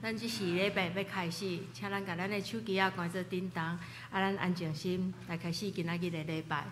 咱這是禮拜欲開始，請咱共咱的手機仔關做振動，啊，咱安靜心來開始今仔日的禮拜。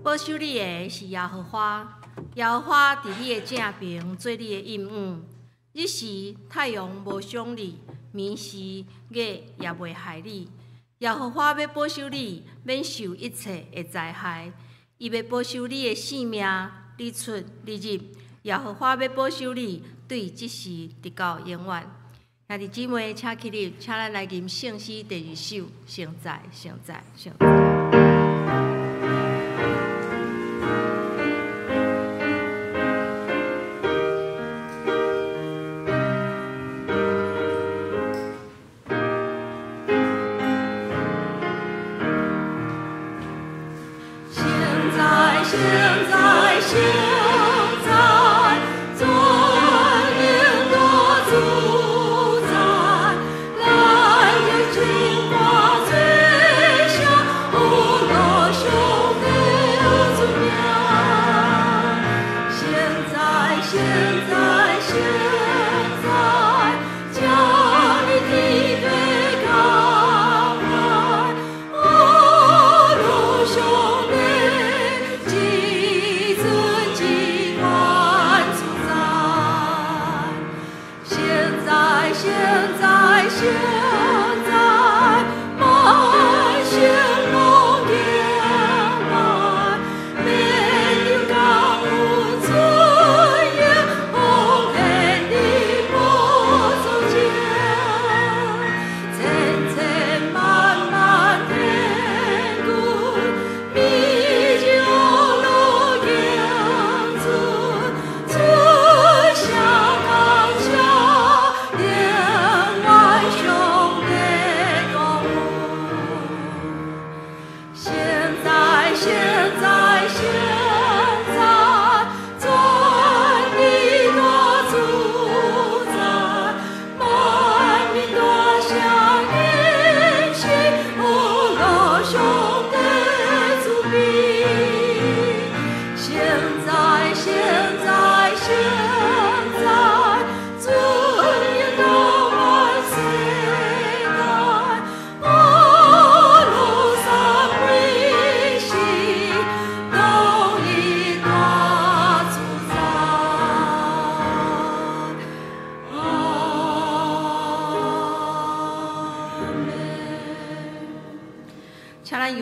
保守你的是耶和華，耶和華佇你的正爿做你的蔭影。日時太陽無傷你，暝時月也袂害你。耶和華欲保守你，免受一切的災害。伊欲保守你的性命，日出日入。耶和華欲保守你，對這時直到永遠。兄弟姊妹，請起立，請咱來吟聖詩第二首，聖哉，聖哉，聖哉。聖哉，聖哉，聖哉。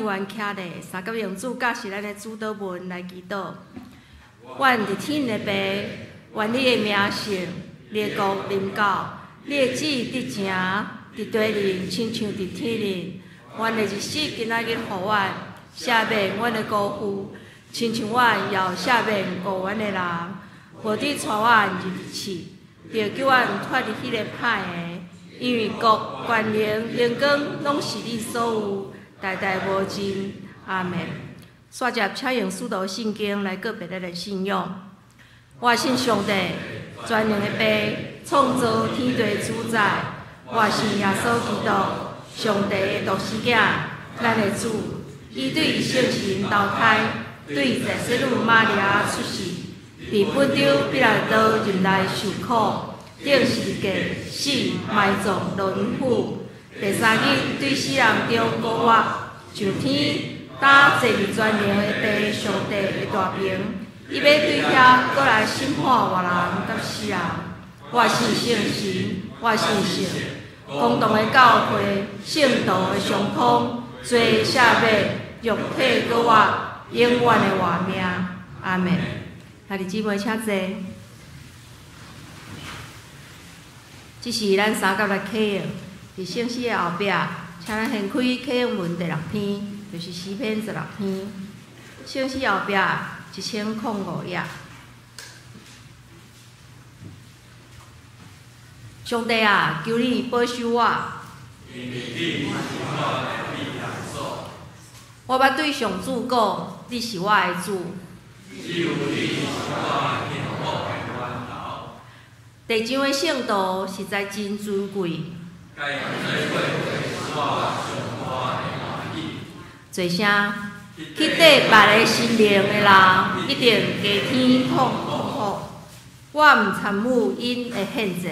犹原徛咧，相佮用主教示咱的主禱文來祈禱。阮佇天的父，願你的名聖，你的國臨到，你的旨意得成，佇地裡親像佇天頂。阮的日食今仔日予阮，赦免阮的辜負，親像阮也有赦免辜阮的人。無得帶阮入試，著救阮脫離彼個歹的。因為國、權能、榮光，攏是你所有，代代無盡。阿們。煞接請用使徒信經來告白咱的信仰。我信上帝，全能的父，創造天地主宰。我信耶穌基督，上帝的獨生囝，咱的主。伊對聖神投胎，對在洗女瑪利亞出世，佇本丟彼拉多入內受苦，釘十字架，死，埋葬，落陰府。第三日對死人中復活，上天，擔坐佇全能的父上帝的大爿，伊欲對遐閣來審判活人佮死人。我信聖神，我信聖公同的教會，聖徒的相通，罪赦免，肉體閣活，永遠的活命。阿們。兄弟姊妹請坐。這是咱三佮來啟用，佇聖詩的後壁，請咱掀開啟用文第六篇，就是詩篇16篇。聖詩後壁1005頁。上帝啊，求你保守我。我欲對上主講，你是我的主。地上的聖徒實在真尊貴。做聲去綴別个神靈的人，一定加添痛苦。我毋參與𪜶的獻祭。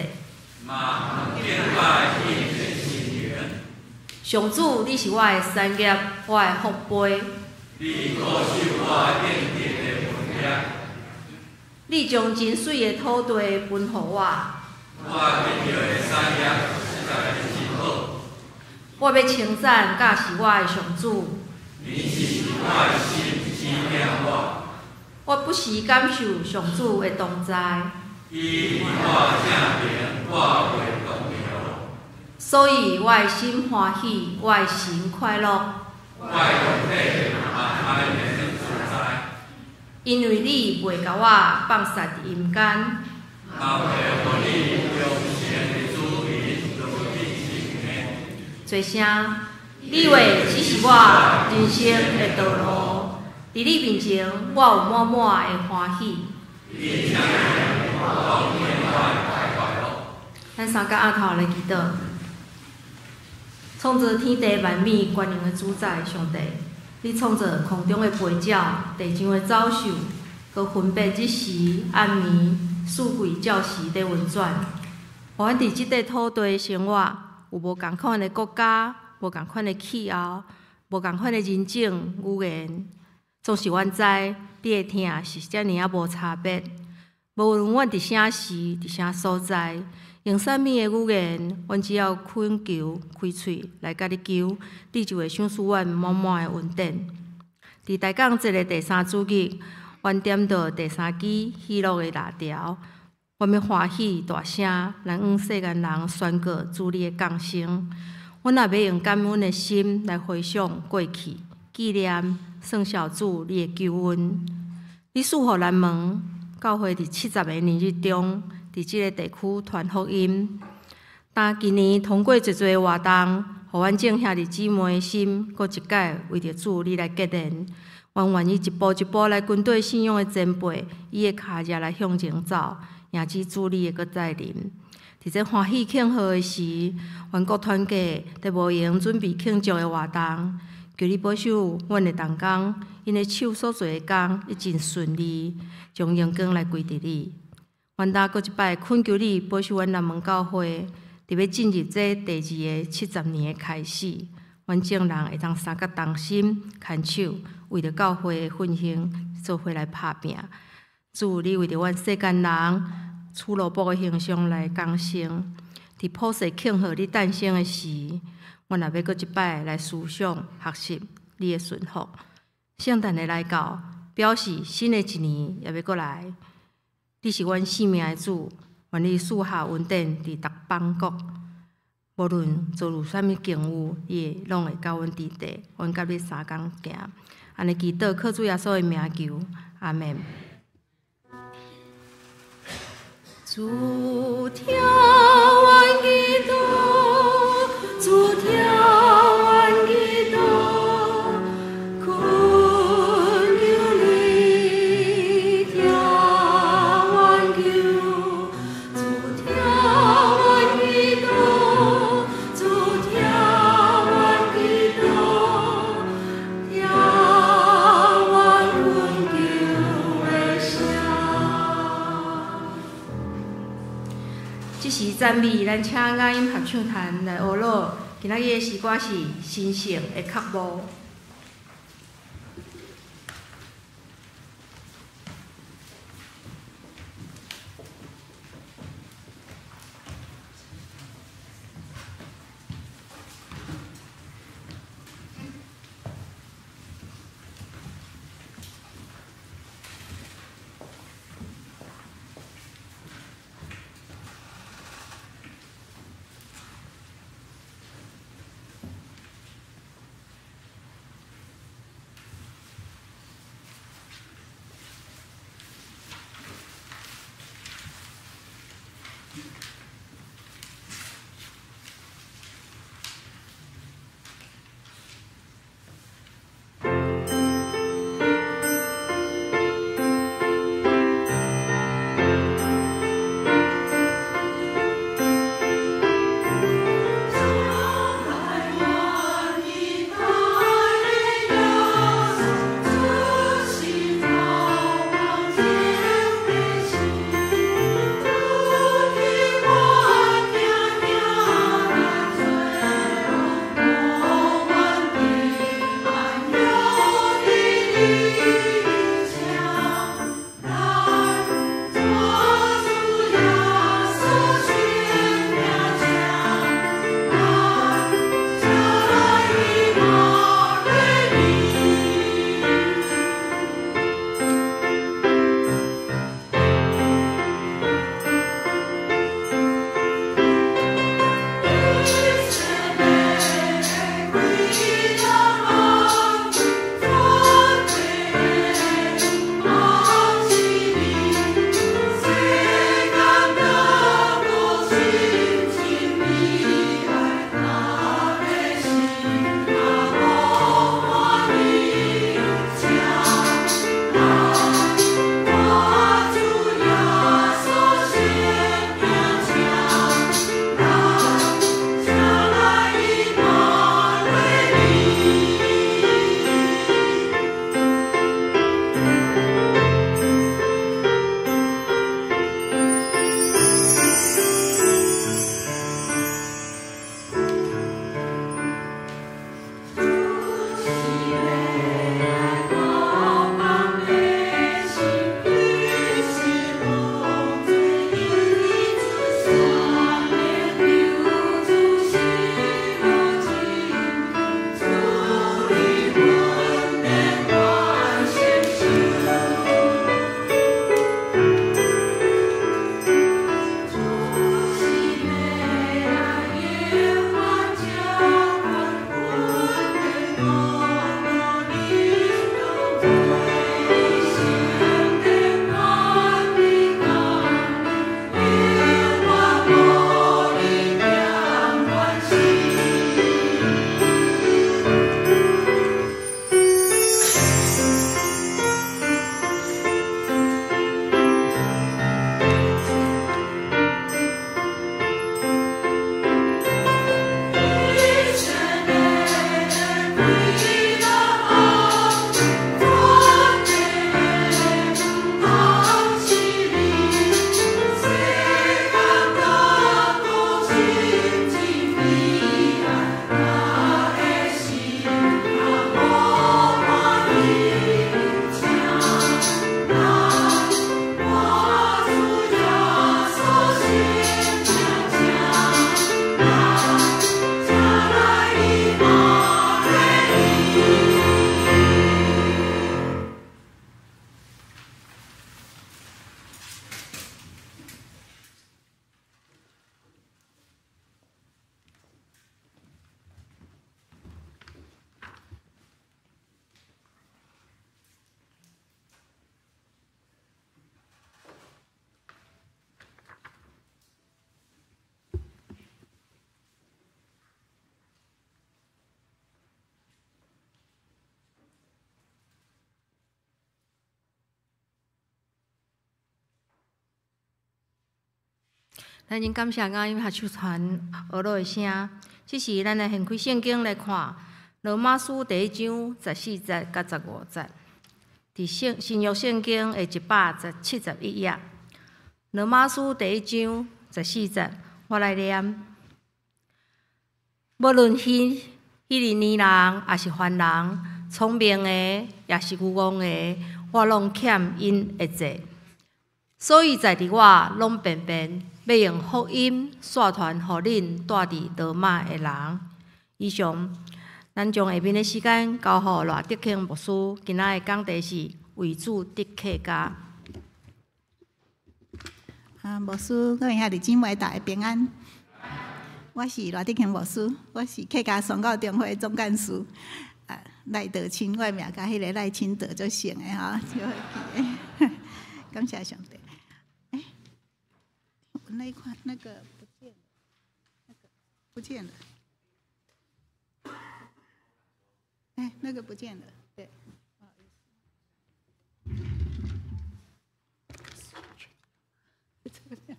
上主，你是我的產業，我的福杯。你將真媠的土地分予我。我欲稱讚教示我的上主。我不時感受上主的同在。所以我的心歡喜，我的神快樂。因為你袂共我放殺佇陰間。做聲，你話指示我人生的道路，佇你面前，我有滿滿的歡喜。咱三佮阿頭來祈禱，創造天地萬物權能的主宰上帝，你創造空中的飛鳥、地上的走獸，閣分別日時、暗暝、四季照時咧運轉。予阮佇這塊土地生活，有無仝款的國家，無仝款的氣候，無仝款的人種、語言，總是阮知你的疼是遮爾仔無差別。無論阮佇啥時、佇啥所在，用啥物的語言，阮只要懇求、開喙來共你求，你就會賞賜阮滿滿的恩典。佇大港節的第三主日，阮點著第三支喜樂的蠟燭，阮欲歡喜大聲來向世間人宣告主你的降生。阮也欲用感恩的心來回想過去，紀念算數主你的救恩。你賜予南門教會佇70个年日中，佇這个地區傳福音。但今年通過濟濟活動，予阮眾兄弟姊妹的心，閣一擺為著主你來結連。阮願意一步一步來跟綴信仰的前輩，伊的跤跡來向前走，迎接主你的閣再臨。佇這歡喜慶賀的時，阮各團體佇無閒準備慶祝的活動，求你保守阮的同工，𪜶的手所做的工，會真順利，將榮光來歸佇你。阮今閣一擺懇求你保守阮南門教會，佇欲進入這第二個70年的開始，阮眾人會當相佮同心牽手，為著教會的奮興做伙來拍拚。主，你為著阮世間人取奴僕的形象來降生，佇普世慶賀你誕生的時，阮也欲閣一擺來思想學習你的順服。聖誕的來到，表示新的一年也欲閣來。你是阮性命的主，願你賜下恩典佇逐邦國。無論遭遇啥物境遇，你會攏會佮阮佇佇，阮佮你相仝行。按呢祈禱，靠主耶穌的名求，阿門。主聽阮祈禱，主聽阮祈禱，懇求你聽阮求。主聽阮祈禱，主聽阮祈禱，聽阮懇求的聲。這時讚美，咱請雅音合唱團來學樂。今仔日的詩歌是《神聖的腳步》。咱真感謝剛剛合唱團呵咾的聲。這時，咱來掀開聖經來看羅馬書第一章十四節佮十五節，佇聖新約聖經的171頁。羅馬書第一章十四節，我來念：無論希希利尼人，抑是凡人，聰明的，抑是愚戇的，我攏欠𪜶的債。所以在佇我攏便便欲用福音煞傳予恁蹛佇羅馬的人。以上，咱將下面的時間交予賴德慶牧師。今仔的講題是為主得客家。啊，牧師，各位兄弟姊妹，大家平安。我是賴德慶牧師，我是客家宣教中會總幹事。啊，賴德清，我的名佮彼个賴清德足像的吼，就會記得。感謝上帝。欸，我那一塊那個不見了，那個不見了。欸，那個不見了，對，不好意思。這個。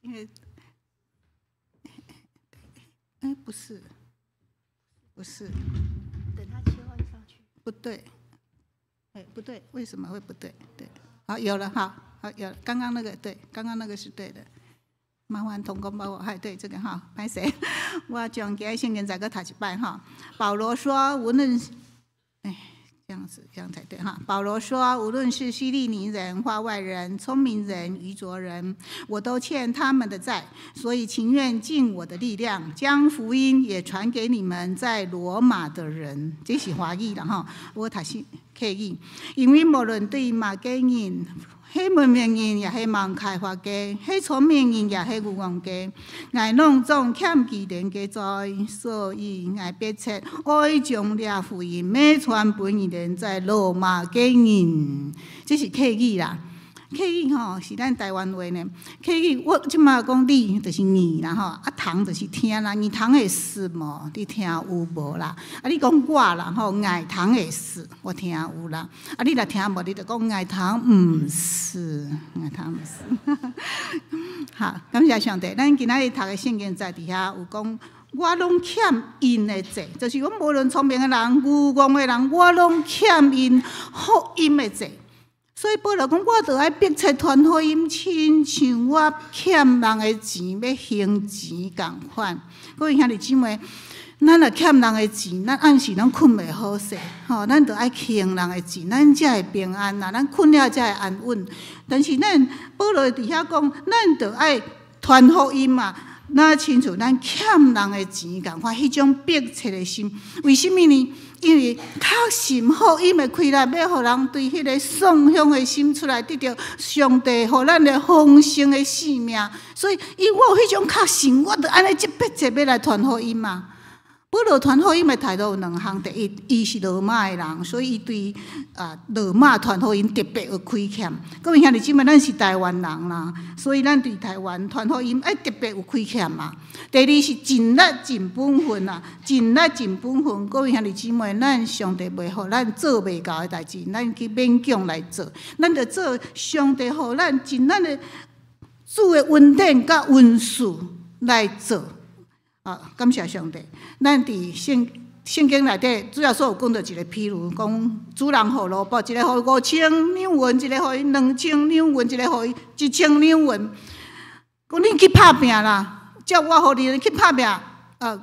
因為，哎，不是，不是。等他切換上去。不對，哎，不對，為什麼會不對？對，好，有了，好，好，有了，剛剛那個對，剛剛那個是對的。麻煩同工幫我，還對這個哈，歹勢，我將今日聖經再閣讀一擺哈。保羅說，無論，哎，這樣子，這樣才對哈。保羅說，無論是希利尼人、化外人、聰明人、愚拙人，我都欠他們的債，所以情願盡我的力量，將福音也傳給你們在羅馬的人。這是華語啦哈，我讀是客語，因為無論對馬家人，彼文明人，抑彼無開發家，彼聰明人，抑彼愚戇家，𠊎攏總欠其人的債，所以𠊎迫切愛將這福音欲傳分予恁在羅馬的人，這是客語啦。客語吼是咱台灣話呢。客語我這馬講你就是你啦吼，啊通就是聽啦，你通會識無？你聽有無啦？啊你講我啦吼，𠊎通會識，我聽有啦。啊你若聽無，你就講𠊎通毋識，𠊎通毋識。好，感謝上帝，咱今仔日讀的聖經在佇遐有講，我攏欠𪜶的債，就是講無論聰明的人、愚戇的人，我攏欠𪜶福音的債。所以保羅講，我著愛迫切傳福音，親像我欠人的錢欲還錢仝款。各位兄弟姊妹，咱若欠人的錢，咱暗時攏睏袂好勢，吼，咱著愛還人的錢，咱才會平安啦，咱睏了才會安穩。但是咱保羅佇遐講，咱著愛傳福音嘛，若親像咱欠人的錢仝款，彼種迫切的心，為啥物呢？因為確信福音的氣力，欲予人對彼個頌享的心出來，得著上帝予咱的豐盛的生命。所以，因為我有彼種確信，我就按呢這迫切欲來傳福音嘛。保羅傳福音的態度有兩項：第一，伊是羅馬的人，所以伊對啊羅馬傳福音特別有虧欠。各位兄弟姊妹，咱是台灣人啦，所以咱對台灣傳福音愛特別有虧欠嘛。第二是盡力盡本分啊，盡力盡本分。各位兄弟姊妹，咱上帝袂予咱做袂到的代誌，咱去勉強來做，咱著做上帝予咱盡咱的主的恩典佮恩賜來做。啊，感謝上帝！咱佇聖聖經內底，主耶穌有講著一個譬喻，講主人予奴僕，一個予5000兩銀，一個予伊2000兩銀，一個予伊1000兩銀。講恁去拍拚啦，照我予你去拍拚，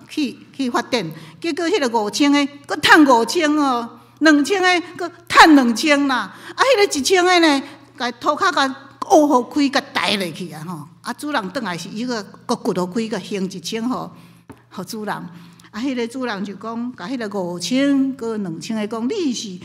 去去發展。結果彼個五千的，閣趁五千哦；兩千的，閣趁兩千啦。啊，彼個一千的呢，共塗跤共挖予開，共刣落去啊吼！啊，主人轉來時，伊閣閣掘予開，閣還一千予。予主人，啊，彼個主人就講，共彼個五千閣兩千的講，你是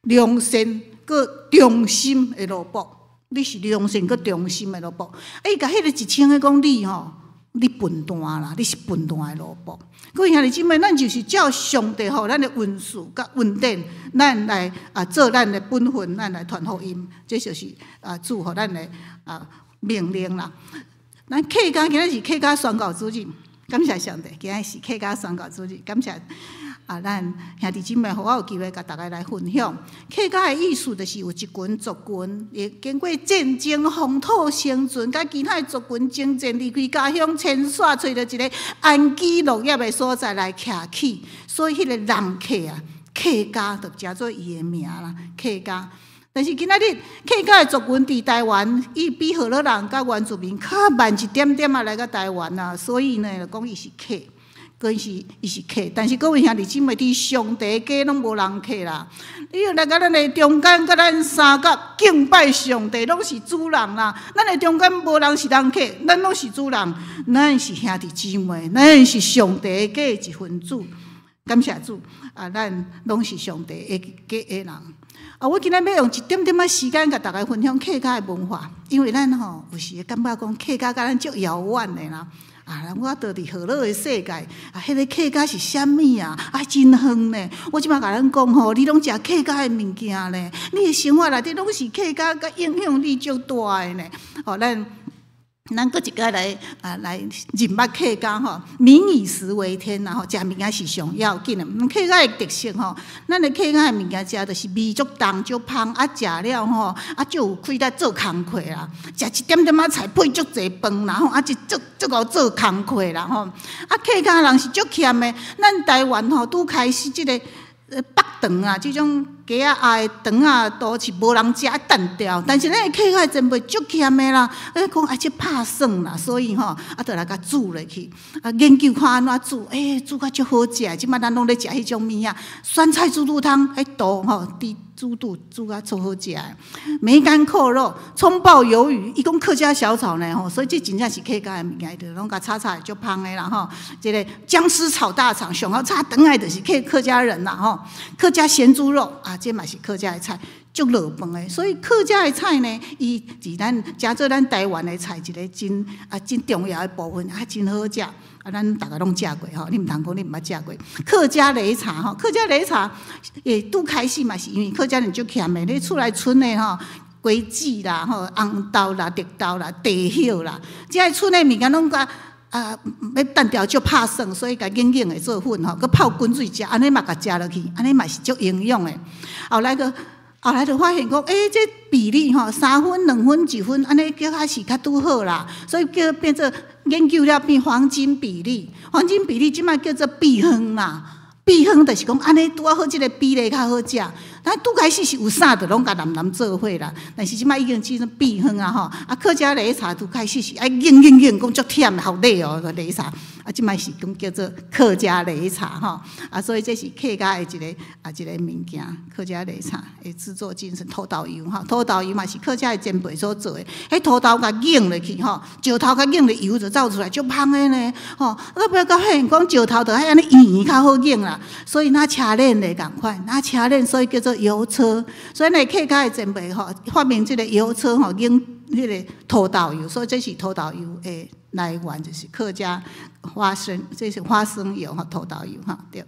良善閣忠心的奴僕，你是良善閣忠心的奴僕。啊，伊共彼個一千的講，你吼，你笨蛋啦，你是笨蛋的奴僕。各位兄弟姊妹，咱就是照上帝予咱的恩賜佮恩典，咱來啊做咱的本分，咱來傳福音，這就是啊主予咱的啊命令啦。咱客家今仔是客家宣教主日。感謝上帝，今仔是客家宣教主日，感謝啊，咱兄弟姊妹，予我有機會共大家來分享。客家的意思就是有一群族群，會經過戰爭、風土生存，佮其他的族群征戰，離開家鄉遷徙，揣著一个安居樂業的所在來徛起。所以彼个人客啊，客家就成做伊的名啦，客家。但是今仔日客家的族群佇台灣，伊比河洛人佮原住民較慢一點點仔來到台灣啊，所以呢，就講伊是客。佢是伊是客，但是各位兄弟姊妹，佇上帝家攏無人客啦。你來共咱的中間，佮咱相佮敬拜上帝，攏是主人啦。咱的中間無人是人客，咱攏是主人，咱是兄弟姊妹，咱是上帝家的一份子。感謝主啊，咱攏是上帝的家的人。啊，我今仔欲用一點點仔時間，共大家分享客家的文化，因為咱吼有時會感覺講客家佮咱足遙遠的啦。啊！我蹛佇河洛的世界，啊，彼个客家是啥物啊？啊，真遠呢！我這擺共咱講吼，你攏食客家的物件咧，你的生活內底攏是客家，佮影響力足大的呢。吼，咱閣一擺來啊，來認捌客家吼，民以食為天啦吼，食物件是上要緊的。客家的特色吼，咱的客家的物件食就是味足重足芳，啊，食了吼，啊，足有氣力做工課啦。食一點點仔菜配足濟飯啦吼，啊，就足足夠做工課啦吼。啊，客家人是足儉的，咱台灣吼拄開始這个腹腸啊，這種雞仔鴨的腸仔都是無人食，擲掉。但是咱的客家前輩足儉的啦，欸講啊這拍算啦，所以吼啊，就來共煮落去，啊研究看按怎煮，欸煮甲足好食。這擺咱攏咧食彼種物仔，酸菜豬肚湯，彼肚吼，豬豬肚煮甲足好食的。梅乾扣肉、蔥爆魷魚，伊講客家小炒呢吼，所以這真正是客家的物件，就攏共炒炒足芳的啦吼。這个薑絲炒大腸，上好炒轉來就是客家人啦吼。客家鹹豬肉啊，這嘛是客家的菜，足落飯的。所以客家的菜呢，伊是咱成做咱台灣的菜一个真啊真重要的部分，啊真好食。啊，咱逐个攏食過吼，你毋通講你毋捌食過。客家擂茶吼，客家擂茶會拄開始嘛是因為客家人足儉的，咧厝內賰的吼，瓜子啦吼，紅豆啦、綠豆啦、茶葉啦，這个賰的物件攏共啊，欲擲掉足拍算，所以共研研的做粉吼，閣泡滾水食，按呢嘛共食落去，按呢嘛是足營養的。後來就發現講，欸，這比例吼，3分、2分、1分，按呢叫較是較拄好啦，所以叫變做研究了變黃金比例。黃金比例這擺叫做秘方啦，秘方就是講按呢拄仔好，這个比例較好食。咱拄開始是有啥就攏共攕攕做伙啦，但是這擺已經變成秘方啊吼。啊，客家擂茶拄開始是愛研研研，講足忝好累哦，擂茶。啊，這擺是講叫做客家擂茶吼。啊，所以這是客家的一个物件，客家擂茶的製作精神，土豆油吼，土豆油嘛是客家的前輩所做的。彼土豆共研落去吼，石頭共研咧油就走出來，足芳的呢吼。啊，尾仔閣發現講石頭著愛按呢圓圓較好研啦，所以若車輪的仝款，若車輪所以叫做油車。所以呢，客家的前輩吼發明這个油車吼，研彼个土豆油，所以這是土豆油的來源，就是客家花生，這是花生油吼，土豆油吼對。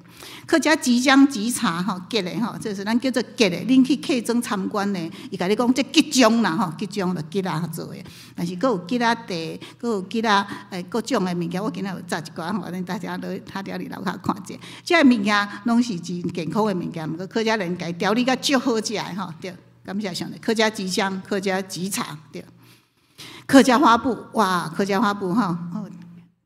客家桔漿桔茶吼，桔的吼，這是咱叫做桔的。恁去客莊參觀呢，伊共你講這桔漿啦吼，桔漿就桔仔做的，但是閣有桔仔茶，閣有桔仔各種的物件。我今仔有紮一寡吼，恁大家都他佇樓跤看者。這个物件攏是真健康的物件，毋過客家人家調理甲足好食的吼，對。感謝上帝，客家桔漿、客家桔茶，對。客家花布，哇，客家花布吼，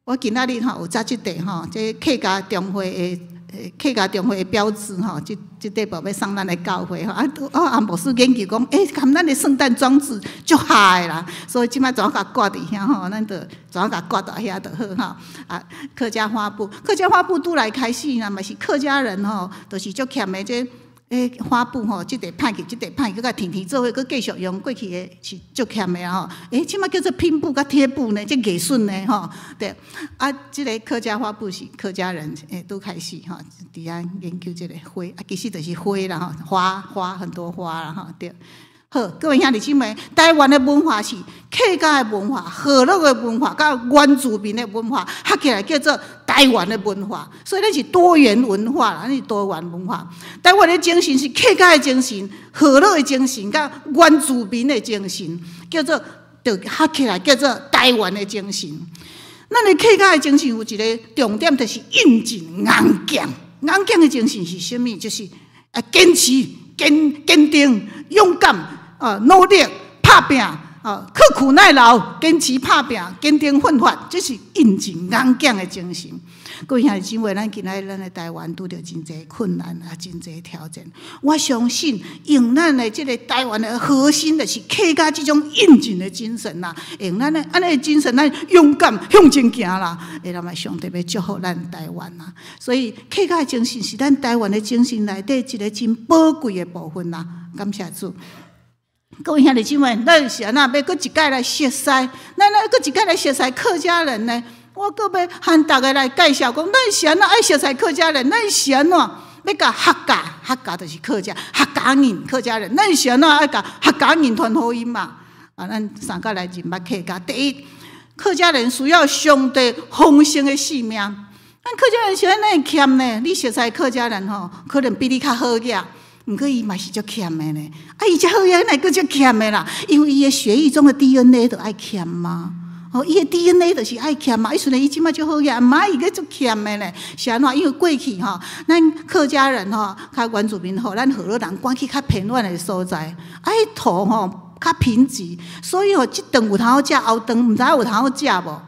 我今仔日吼有紮這塊吼，這客家中會的標誌吼，這塊布欲送咱的教會吼，啊，哦，啊牧師研究講，欸，含咱的聖誕裝置足合的啦，所以這擺怎共掛佇遐吼，咱就怎共掛佇遐就好吼。啊，客家花布，客家花布拄來開始啦，嘛是客家人吼，就是足儉的這。欸，花布吼，這塊歹去，這塊歹去，閣共纏纏做伙，閣繼續用過去的是足儉的吼。欸，這擺叫做拼布佮貼布呢，這藝術呢吼。對，啊，這个客家花布是客家人欸，拄開始吼，佇遐研究這个花，啊，其實就是花啦吼，花花很多花啦吼，對。好，各位兄弟姊妹，台灣的文化是客家的文化、河洛的文化、佮原住民的文化，合起來叫做台灣的文化。所以咱是多元文化啦，咱是多元文化。台灣的精神是客家的精神、河洛的精神、佮原住民的精神，叫做就合起來叫做台灣的精神。咱的客家的精神有一个重點，就是韌勁、剛強。剛強的精神是啥物？就是啊，堅持、堅定、勇敢、啊，努力、拍拚、啊，刻苦耐勞、堅持拍拚、堅定奮發，這是韌勁、剛強的精神。各位兄弟姊妹，咱今仔日咱的台灣拄著真濟困難啊，真濟挑戰。我相信用咱的這个台灣的核心，就是客家這種韌勁的精神啦。用咱的按呢精神，咱勇敢向前行啦。會來嘛，上帝欲祝福咱台灣啦。所以客家的精神是咱台灣的精神內底一个真寶貴的部分啦。感謝主。各位兄弟姊妹，咱是按怎欲閣一擺來熟似？咱來閣一擺來熟似客家人呢？我閣欲向逐家來介紹講，咱是按怎愛熟似客家人？咱是按怎欲共客家？客家就是客家，客家人，客家人。咱是按怎愛共客家人傳福音嘛？啊，咱三個來認捌客家。第一，客家人需要上帝豐盛的賜命。咱客家人是按怎會儉呢？你熟似客家人吼，可能比你較好額。毋過伊嘛是足儉的呢。啊，伊遮好額，哪會閣足儉的啦？因為伊的血液中的 DNA 就愛儉嘛。哦，伊的 DNA 就是愛儉嘛。伊雖然伊這擺足好額，嘛伊閣足儉的呢。是按怎？因為過去吼，咱客家人吼，較原住民吼，咱河洛人趕去較偏遠的所在，啊，彼土吼較貧瘠，所以吼，這頓有通好食，後頓毋知有通好食無。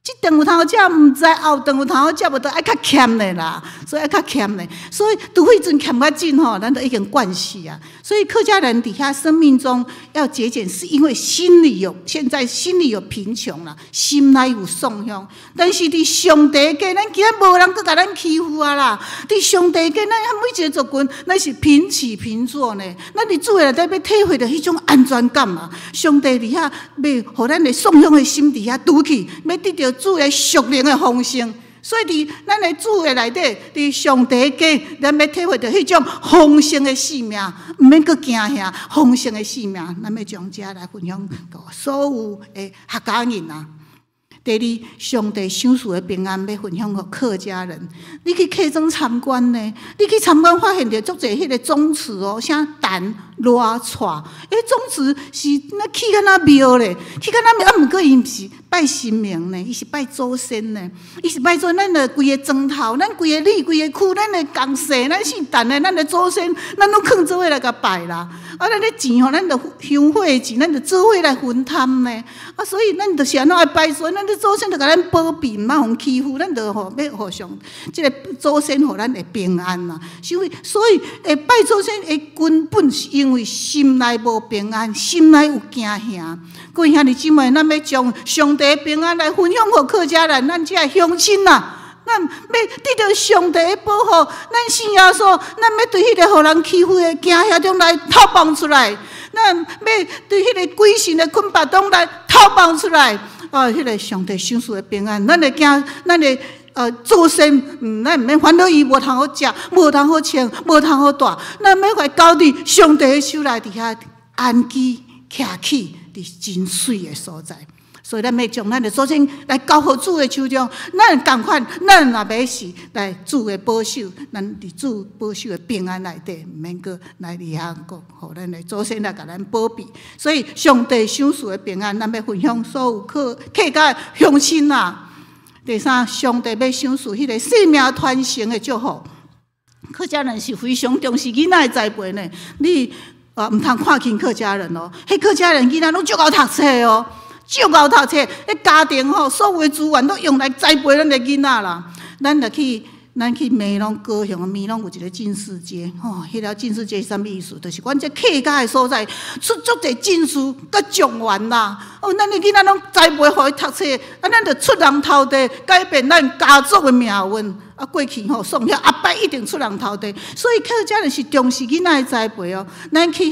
這頓有通好食，毋知後頓有通好食無，都愛較儉的啦，所以愛較儉的。所以除非陣儉較緊吼，咱都已經慣勢啊。所以客家人佇遐生命中要節儉，是因為心裡有，現在心裡有貧窮啦，心內有喪鄉。但是佇上帝家，咱今仔無人閣共咱欺負啊啦。佇上帝家，咱每一个族群，咱是平起平坐呢。咱佇主的內底欲體會著彼種安全感啊。上帝佇遐欲予咱的喪鄉的心佇遐拄去，欲得著主的屬靈的豐盛。所以佇咱的主的內底，佇上帝家，咱欲體會著彼種豐盛的賜命，毋免閣驚嚇豐盛的賜命，咱欲將這來分享予所有的客家人啊。第二，上帝賞賜的平安欲分享予客家人。你去客莊參觀呢？你去參觀發現著足濟彼个宗祠哦，啥陳、賴、蔡，彼宗祠是那起敢若廟咧，起敢若廟，啊，毋過伊毋是拜神明呢，伊是拜祖先呢，伊是拜做咱的規个莊頭，咱規个里、規个區，咱的公社，咱姓陳的，咱的祖先，咱攏囥做伙來共拜啦。啊，咱的錢吼，咱著香火的錢，咱著做伙來分擔呢。啊，所以咱就是按怎愛拜，所以咱的祖先就共咱保庇，毋通予欺負，咱就吼欲予上這个祖先予咱會平安啦。所以會拜祖先的根本是因為心內無平安，心內有驚嚇。各位兄弟姊妹，咱欲將上帝平安來分享予客家人，咱這鄉親啊。咱欲得著上帝的保護，咱信耶穌，咱欲對彼个予人欺負的驚嚇中來逃亡出來，咱欲對彼个鬼神的捆綁中來逃亡出來。哦，彼个上帝賞賜的平安，咱的驚，咱的祖先，咱毋免煩惱伊無通好食，無通好穿，無通好蹛，咱欲來交佇上帝的手內，佇遐安居徛起，佇真媠的所在。所以咱欲將咱的祖先來交予主的手中，咱仝款，咱若欲是來主的保守，咱佇主保守的平安內底，毋免閣來佇遐閣予咱的祖先來共咱保庇。所以上帝賞賜的平安，咱欲分享所有客家鄉親啊。第三，上帝欲賞賜彼个生命傳承的祝福。客家人是非常重視囡仔的栽培呢。你啊，毋通看輕客家人哦，彼客家人囡仔攏足𠢕讀冊哦。足𠢕讀冊，彼家庭吼，所有的資源攏用來栽培咱的囡仔啦。咱去美濃高雄美濃有一个進士街，吼，彼條進士街是啥物意思？就是阮這客家的所在出足濟進士佮狀元啦。哦，咱的囡仔攏栽培予伊讀冊，啊，咱就出人頭地，改變咱家族的命運。啊，過去吼，宋遐後擺一定出人頭地，所以客家人是重視囡仔的栽培哦。咱去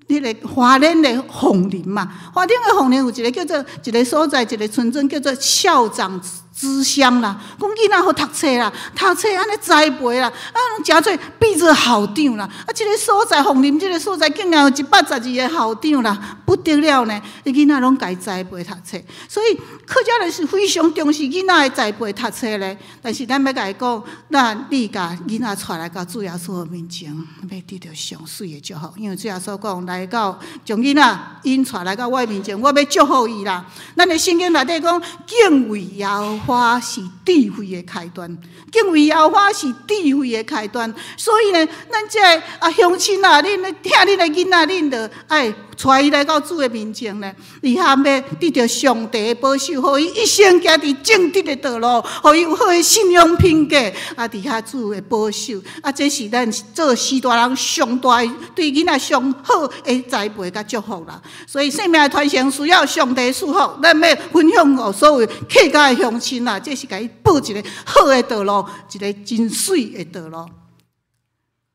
彼个花蓮的鳳林嘛，花蓮的鳳林有一个叫做一个所在，一个村莊叫做校長之鄉啦。講囡仔好讀冊啦，讀冊按呢栽培啦，啊，攏誠濟變做校長啦。啊，這个所在鳳林這个所在竟然有112個校長啦，不得了呢！囡仔攏共栽培讀冊，所以客家人是非常重視囡仔的栽培讀冊咧。但是咱欲共伊講，咱你共囡仔帶來到主耶穌的面前，欲得著上媠的祝福。因為主耶穌講，來到將囡仔𪜶帶來到我面前，我欲祝福伊啦。咱的聖經內底講，敬畏耶和華。華是智慧的開端，敬畏耶和華是智慧的開端。所以呢，咱這个啊鄉親啊，恁疼恁的囡仔，恁就愛帶伊來到主的面前呢，伊含欲得著上帝的保守，予伊一生行佇正直的道路，予伊有好的信仰品格，啊，佇遐主的保守，啊，這是咱做序大人上大的對囡仔上好的栽培佮祝福啦。所以生命的傳承需要上帝賜福，咱欲分享予所有客家的鄉親啦，這是共伊布一个好的道路，一个真媠的道路。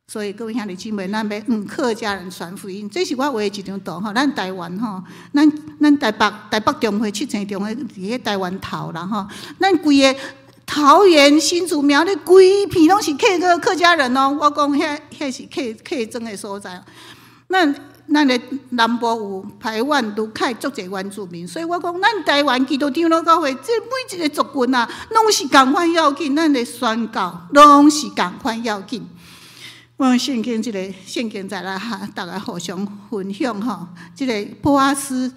所以各位兄弟姊妹，咱欲向客家人傳福音，這是我畫的一張圖吼。咱台灣吼，咱台北中會七星中會佇咧台灣頭啦吼。咱規个桃園、新竹、苗栗規片攏是客家人哦。我講遐是客莊的所在。咱的南部有排灣、魯凱，足濟原住民，所以我講，咱台灣基督長老教會，這每一个族群啊，攏是仝款要緊，咱的宣教攏是仝款要緊。我用聖經這个聖經再來哈，大家互相分享吼。這个波阿斯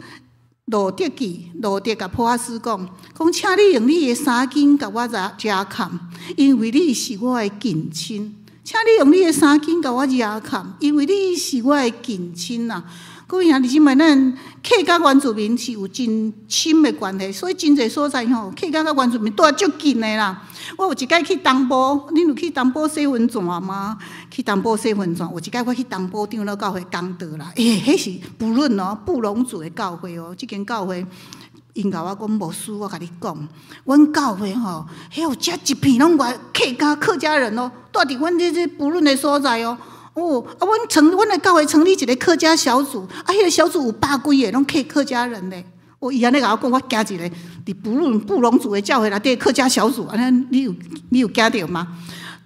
路得記，路得共波阿斯講，講請你用你的衫巾共我遮崁，因為你是我的近親。請你用你的衫巾共我遮崁，因為你是我的近親啊。各位兄弟姊妹，咱客家原住民是有真親的關係，所以真濟所在吼，客家佮原住民蹛足近的啦。我有一擺去東部，恁有去東部洗溫泉嗎？去東部洗溫泉，有一擺我去東部長老教會講道啦。欸，彼是布倫哦，布農族的教會哦，這間教會。𪜶共我講牧師，我共你講，阮教會吼，彼有遮一片攏原客家人哦，蹛佇阮這布倫的所在哦。哦，啊，阮的教會成立一个客家小組，啊，彼个小組有百幾个攏客家人咧。哦，伊按呢共我講，我驚一个，佇布農族的教會內底客家小組，按呢你有驚著嗎？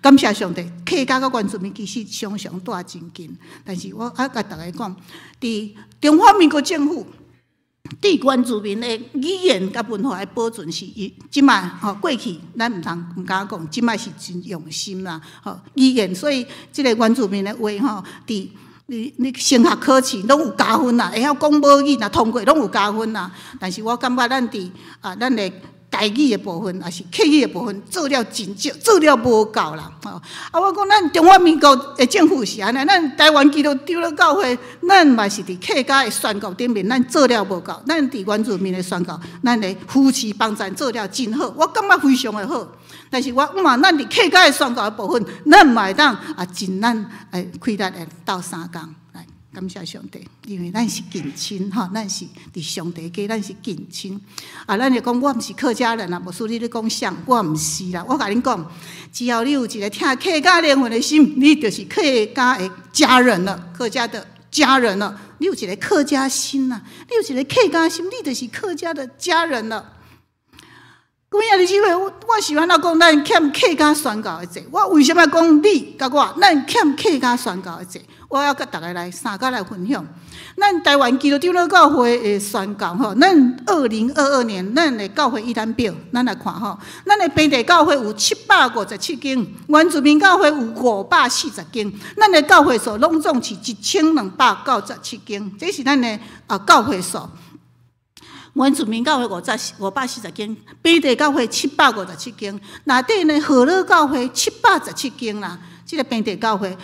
感謝上帝，客家佮原住民其實常常蹛真近，但是我愛共大家講，佇中華民國政府對原住民的語言佮文化的保存是伊這擺吼過去，咱毋通毋敢講，這擺是真用心啦吼語言，所以這个原住民的話吼，佇你升學考試攏有加分啦，會曉講母語若通過攏有加分啦。但是我感覺咱佇啊咱的台語的部分，抑是客語的部分，做了真少，做了無夠啦。吼啊！我講咱中華民國的政府是按呢，咱台灣基督長老教會，咱嘛是佇客家的宣教頂面，咱做了無夠。咱佇原住民的宣教，咱的扶持幫贊做了真好，我感覺非常的好。但是我嘛，咱佇客家的宣教的部分，咱嘛會當啊盡咱的氣力來鬥相共來感謝上帝，因為咱是近親吼，咱是佇上帝家，咱是近親。啊，咱就講我毋是客家人啊，牧師你咧講啥？我毋是啦，我共恁講，只要你有一个疼客家靈魂的心，你就是客家的家人了，客家的家人了。你有一个客家心呐，你有一个客家心，你就是客家的家人了。各位兄弟姊妹，我是按怎講？咱欠客家宣教的債。我為啥物講你佮我？咱欠客家宣教的債。我要佮大家來三個來分享。咱台灣基督長老教會的宣教吼，咱2022年咱的教會一覽表，咱來看吼，咱的平地教會有757間，原住民教會有540間，咱的教會數攏總是1297間，這是咱的啊教會數。原住民教會540間，平地教會757間，內底呢河洛教會717間啦。這个平地教會，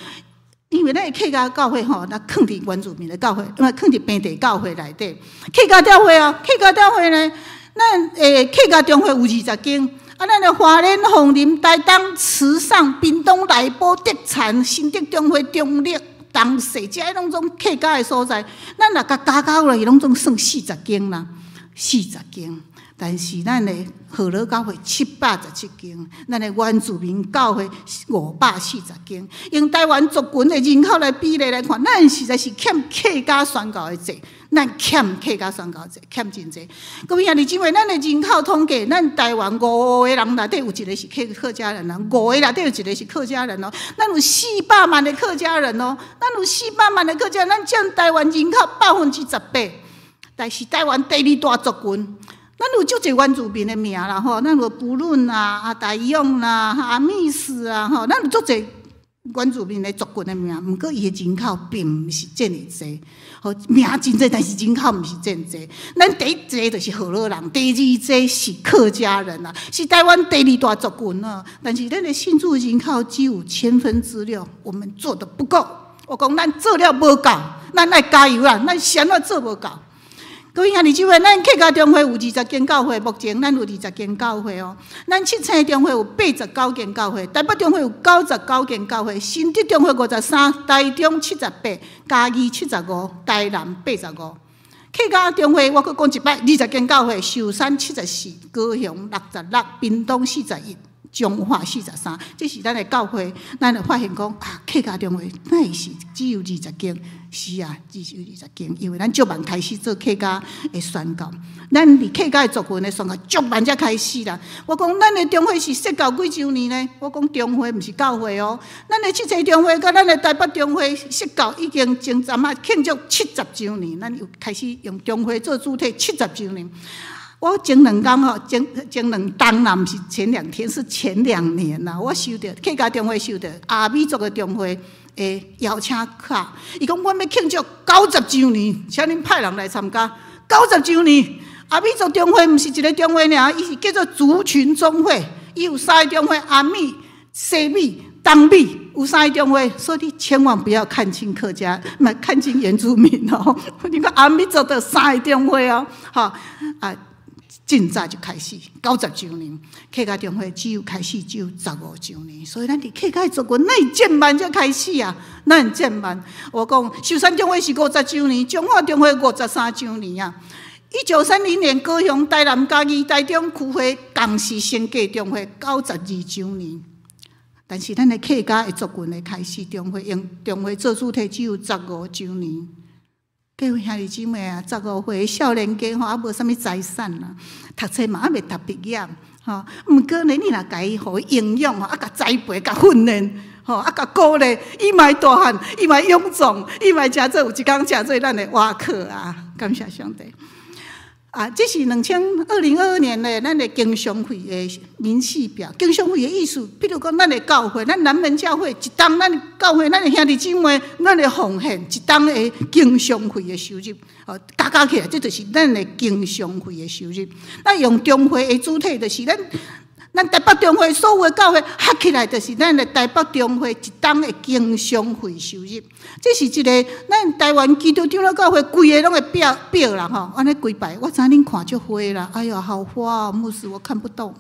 因為咱的客家教會吼，咱囥佇原住民的教會，因為囥佇平地教會內底。客家教會啊，客家教會呢，咱客家中會有20間，啊，咱的花蓮、鳳林、台東、池上、屏東、內埔、德田、新竹中會、中壢、東勢，這些攏總客家的所在，咱若共加加落去，攏總算四十間啦。四十間，但是咱的河洛教會717間，咱的原住民教會540間。用台灣族群的人口來比例來看，咱實在是欠客家宣教的債，咱欠客家宣教的債，欠真濟。各位兄弟姊妹，咱的人口統計，咱台灣五個人內底有一个是客家人啦，五個內底有一个是客家人哦。咱有四百萬的客家人哦，咱有四百萬的客家人，咱佔台灣人口18%。但是台灣第二大族群，咱有足濟原住民的名啦吼，咱有布倫啊、阿大勇啦、阿密斯啊吼，咱有足濟原住民的族群的名，毋過伊的人口並毋是遮爾濟。吼，名真濟，但是人口毋是遮爾濟。咱第一濟就是河洛人，第二濟是客家人啊，是台灣第二大族群啊。但是咱的信主人口只有千分之六，我們做得不夠。我講咱做了無夠，咱愛加油啦！咱是按怎做無夠？各位兄弟姊妹，咱客家中會有20間教會，目前咱有二十間教會哦。咱七星中會有89間教會，台北中會有99間教會，新竹中會53，台中78，嘉義75，台南85。客家中會我閣講一擺，二十間教會，壽山74，高雄66，屏東41，彰化43。這是咱的教會，咱就發現講啊，客家中會哪會是只有二十間？是啊，只有二十間，因為咱足慢開始做客家的宣教，咱佇客家的族群的宣教足慢才開始啦。我講咱的中會是設教幾週年呢？我講中會毋是教會哦，咱的七星中會佮咱的台北中會設教已經前陣仔慶祝七十週年，咱又開始用中會做主體七十週年。我前兩工吼，前前兩冬啦，毋是前兩天，是前兩年啦。我收著客家中會收著阿美族的中會的邀請卡，伊講阮欲慶祝九十週年，請恁派人來參加九十週年。阿美族中會毋是一个中會爾，伊是叫做族群中會，伊有三个中會：阿美、西美、東美，有三个中會。所以你千萬不要看輕客家，毋看輕原住民哦。你看阿美族的三个中會哦，吼啊。真早就開始，九十週年，客家中會只有開始只有15週年，所以咱佇客家族群，哪會這慢才開始啊？哪會這慢？我講壽山中會是50週年，彰化中會53週年啊。1930年，高雄、台南、嘉義、台中區會仝時升格中會92週年，但是咱的客家的族群的開始中會用中會做主體只有十五週年。各位兄弟姊妹啊，十五歲少年家吼，猶無啥物財產啦，讀冊嘛猶未讀畢業，吼。毋過呢，你若共伊予伊營養吼，啊，共栽培、共訓練，吼，啊，共鼓勵，伊嘛會大漢，伊嘛會勇壯，伊嘛會成做有一工成做咱的倚靠啊！感謝上帝。啊，這是2022年的咱的經常費的明細表。經常費的意思，比如講，咱的教會，咱南門教會一冬，咱教會，咱的兄弟姊妹，咱的奉獻一冬的經常費的收入，哦，加加起來，這就是咱的經常費的收入。咱用中會的主體，就是咱台北中會所有的教會合起來，就是咱的台北中會一冬的經常費收入。這是一个咱台灣基督長老教會規个攏的表表啦吼，按呢規排，我知恁看足花啦，哎喲，好花哦，牧師我看不懂，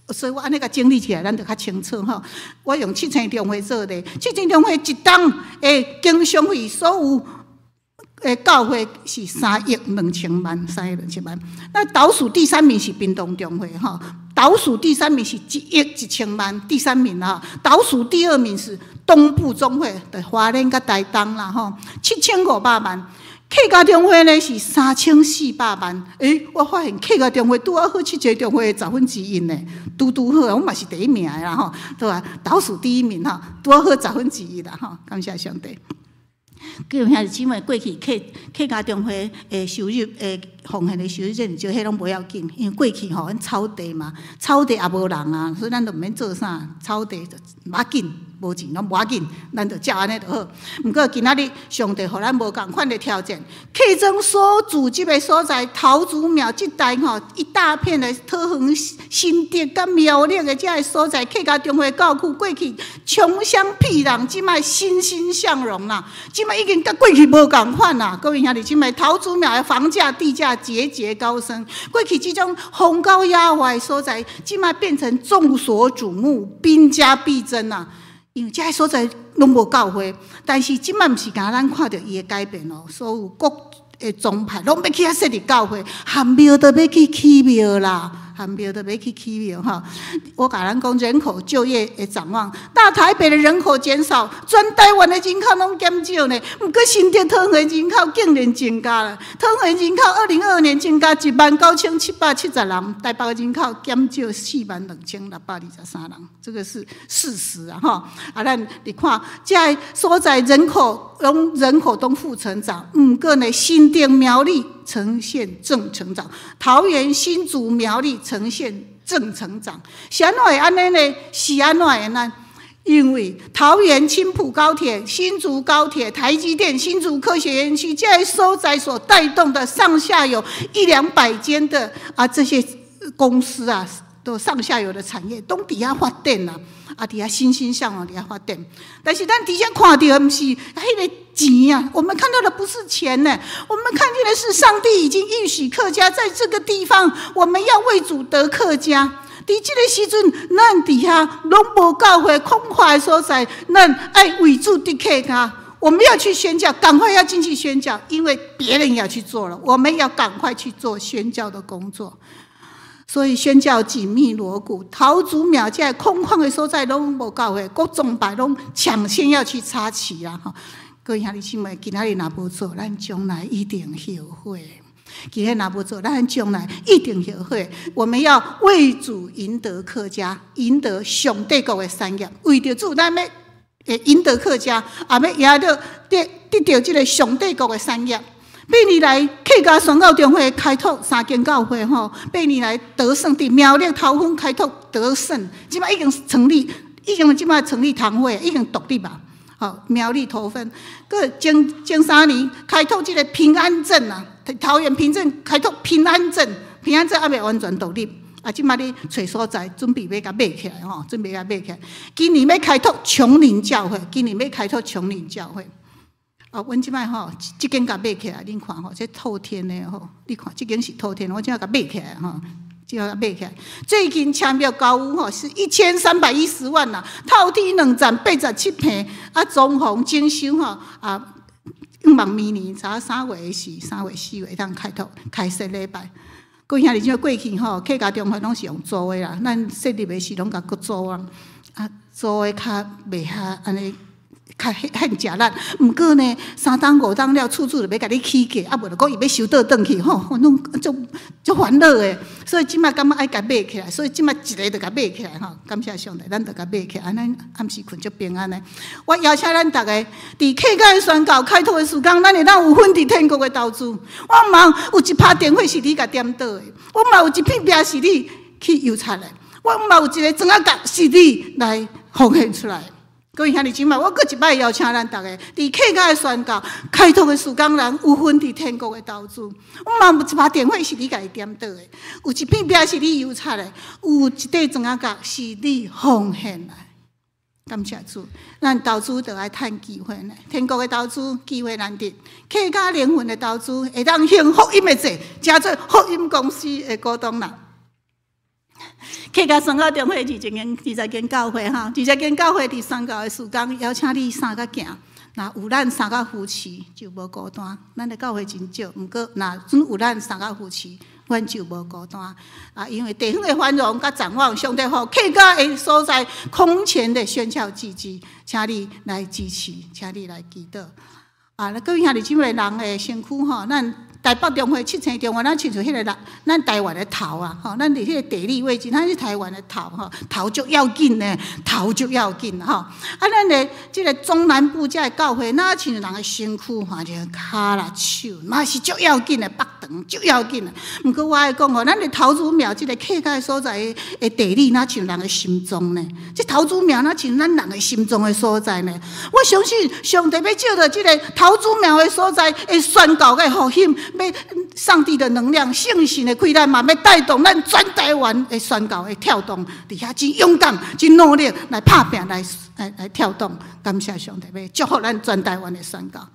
所以我按呢共整理起來，咱就較清楚吼。我用七星中會做例，七星中會一冬的經常費所有的教會是3億2千萬，3億2千萬。那倒數第三名是屏東中會吼，倒數第三名是1億1千萬，第三名啊。倒數第二名是東部中會，就花蓮佮台東啦吼，7500萬。客家中會呢是3400萬。欸，我發現客家中會拄仔好七星中會的1/10呢，拄拄好，我嘛是第一名的啦吼，對吧？倒數第一名吼，拄仔好十分之一啦吼，感謝上帝。各位兄弟姊妹，過去客家中會的收入、的奉獻的收入，這爾少，彼攏無要緊，因為過去吼，阮草地嘛，草地也無人啊，所以咱就毋免做啥，草地就無要緊，無錢攏無要緊，咱就照按呢就好。毋過今仔日上帝予咱無仝款的挑戰，客莊所住這个所在，頭祖廟這帶吼，一大片的桃園新竹佮苗栗的這个所在，客家中會教區過去窮鄉僻壤，這擺欣欣向榮啦，這擺已經佮過去無仝款啦。各位兄弟姊妹，頭祖廟的房價、地價節節高升，過去這種荒郊野外的所在，這擺變成眾所矚目、兵家必爭啊！因為這个所在攏無教會，但是這擺毋是干咱看著伊的改變哦，所有各的宗派攏欲去遐設立教會，含廟都欲去起廟啦，含廟都欲去起廟吼。我共咱講人口就業的展望，大台北的人口減少，全台灣的人口攏減少呢。毋過新竹桃園人口竟然增加了，桃園人口2022年增加19,770人，台北的人口減少42,623人，這個是事實啊！吼，啊，咱你看，這个所在人口攏人口都負成長，毋過呢，新竹苗栗呈現正成長，桃園新竹苗栗呈現正成長，是按怎會按呢呢？是按怎會呢？因為因為桃園青埔高鐵、新竹高鐵、台積電、新竹科學園區這些所在所帶動的上下游一兩百間的啊這些公司啊，都上下游的產業攏佇遐發展啊，啊佇遐欣欣向榮佇遐發展。但是咱佇遮看著的毋是彼个錢啊，我們看到的不是錢呢，我們看見的是上帝已經應許客家在這個地方，我們要為主得客家。佇這个時陣，咱佇遐攏無教會空曠的所在，咱愛為主得客家。我們要去宣教，趕快要進去宣教，因為別人要去做了，我們要趕快去做宣教的工作。所以宣教緊密鑼鼓，桃竹苗這空曠的所在攏無教會，各宗派攏搶先要去插旗啊！吼，各位兄弟姊妹，今仔日若無做，咱將來一定後悔。今日若無做，咱將來一定後悔。我們要為主贏得客家，贏得上帝國的產業。為著主，咱欲贏得客家，也欲贏著得得著這个上帝國的產業。8年來，客家宣教中會開拓三間教會吼，八年來得勝佇苗栗頭份開拓得勝，這擺已經成立，已經這擺成立堂會，已經獨立啊。吼，苗栗頭份，閣前前3年開拓這个平安鎮啊，桃園平鎮開拓平安鎮，平安鎮猶未完全獨立，啊，這擺咧揣所在，準備欲共買起來吼，準備共買起來。今年欲開拓芎林教會，今年欲開拓芎林教會。哦，阮這擺吼，這間共買起來，恁看吼，這透天的吼，你看這間是透天，我這共買起來吼，這共買起來。最近簽約交屋吼，是1310萬啦，透天兩層87坪，啊，裝潢整修吼，啊，希望明年差3月時，3月4月當開拓開設禮拜。各位兄弟姊妹過去吼，客家中會攏是用租的啦，咱設立的時攏共閣租啊，啊，租的較袂遐按呢。較現食力，毋過呢，3冬5冬了，厝主就欲共你起價，啊無就講伊欲收倒轉去吼，攏足足煩惱的。所以這擺感覺愛共買起來，所以這擺一个就共買起來吼。感謝上帝，咱就共買起來，按呢暗時睏足平安的。我邀請咱逐个，佇客家的宣教開拓的時間，咱會當有份佇天國的投資。我嘛有一拍電火是你共點著的，我嘛有一片壁是你去油漆的，我嘛有一个磚仔角是你來奉獻出來。各位兄弟姊妹，我閣一擺邀請咱逐个，佇客家的宣教開拓的時間，咱有份佇天國的投資。我嘛有一把電火是你共伊點著的，有一片壁是你油漆的，有一塊磚仔角是你奉獻的。感謝主，咱投資就愛趁機會呢。天國的投資機會難得，客家靈魂的投資會當行福音的債，成做福音公司的股東啦。客家宣教中會20間教會吼，二十間教會佇宣教的時間，邀請你三角行。若有咱三角扶持，就無孤單。咱的教會真少，毋過若準有咱三角扶持，阮就無孤單。啊，因為地方的繁榮佮展望，上帝予客家的所在空前的宣教契機，請你來支持，請你來祈禱。啊，那各位兄弟姊妹，人的身軀吼，咱台北中會七星中會，咱親像彼个人，咱台灣的頭啊，吼，咱佇彼个地理位置，咱是台灣的頭吼，頭足要緊呢，頭足要緊吼。啊，咱的這个中南部這个教會，若親像人的身軀，吼，就跤啦手，嘛是足要緊的，腹腸足要緊的。毋過我愛講吼，咱的桃竹苗這个客家所在的地理，若像人的心臟呢？這桃竹苗若像咱人的心臟的所在呢？我相信上帝欲藉著這个桃竹苗的所在，會宣告的復興。欲上帝的能量、聖神的氣力嘛，欲帶動咱全台灣的宣教的跳動，佇遐真勇敢、真努力來拍拚、來跳動。感謝上帝，欲祝福咱全台灣的宣教。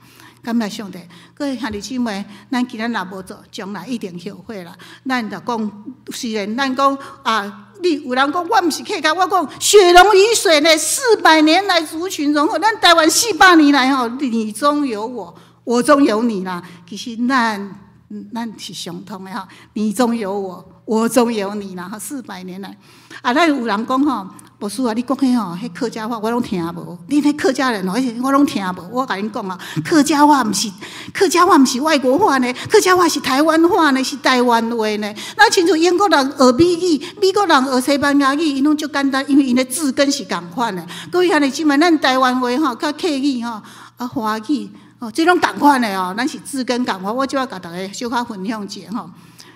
感謝上帝，各位兄弟姊妹，咱今仔若無做，將來一定後悔啦。咱就講，雖然咱講啊，你有人講我毋是客家，我講血濃於水呢，400年來族群融合，咱台灣400年來吼，你中有我，我中有你啦。其實咱是相通的吼，你中有我，我中有你啦。吼，四百年來，啊，咱有人講吼，牧師啊，你講彼吼，彼客家話我攏聽無。恁彼客家人吼，彼我攏聽無。我共恁講啊，客家話毋是客家話，毋是外國話呢，客家話是台灣話呢，是台灣話呢。若親像英國人學美語，美國人學西班牙語，𪜶攏足簡單，因為𪜶的字根是仝款的。各位兄弟姊妹，咱台灣話吼，佮客語吼，啊華語。哦，這攏仝款的哦，咱是字根仝款。我這擺共逐家小可分享一下吼。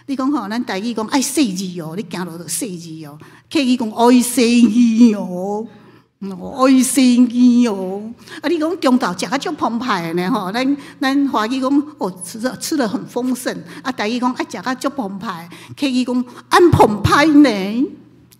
你講吼，咱台語講愛細膩哦，你行路著細膩哦。客語講愛細膩哦。愛生氣哦！啊，你講中晝食甲足澎湃的呢吼，咱華語講哦，吃得很豐盛。啊，台語講啊，食甲足澎湃。客語講按澎湃呢，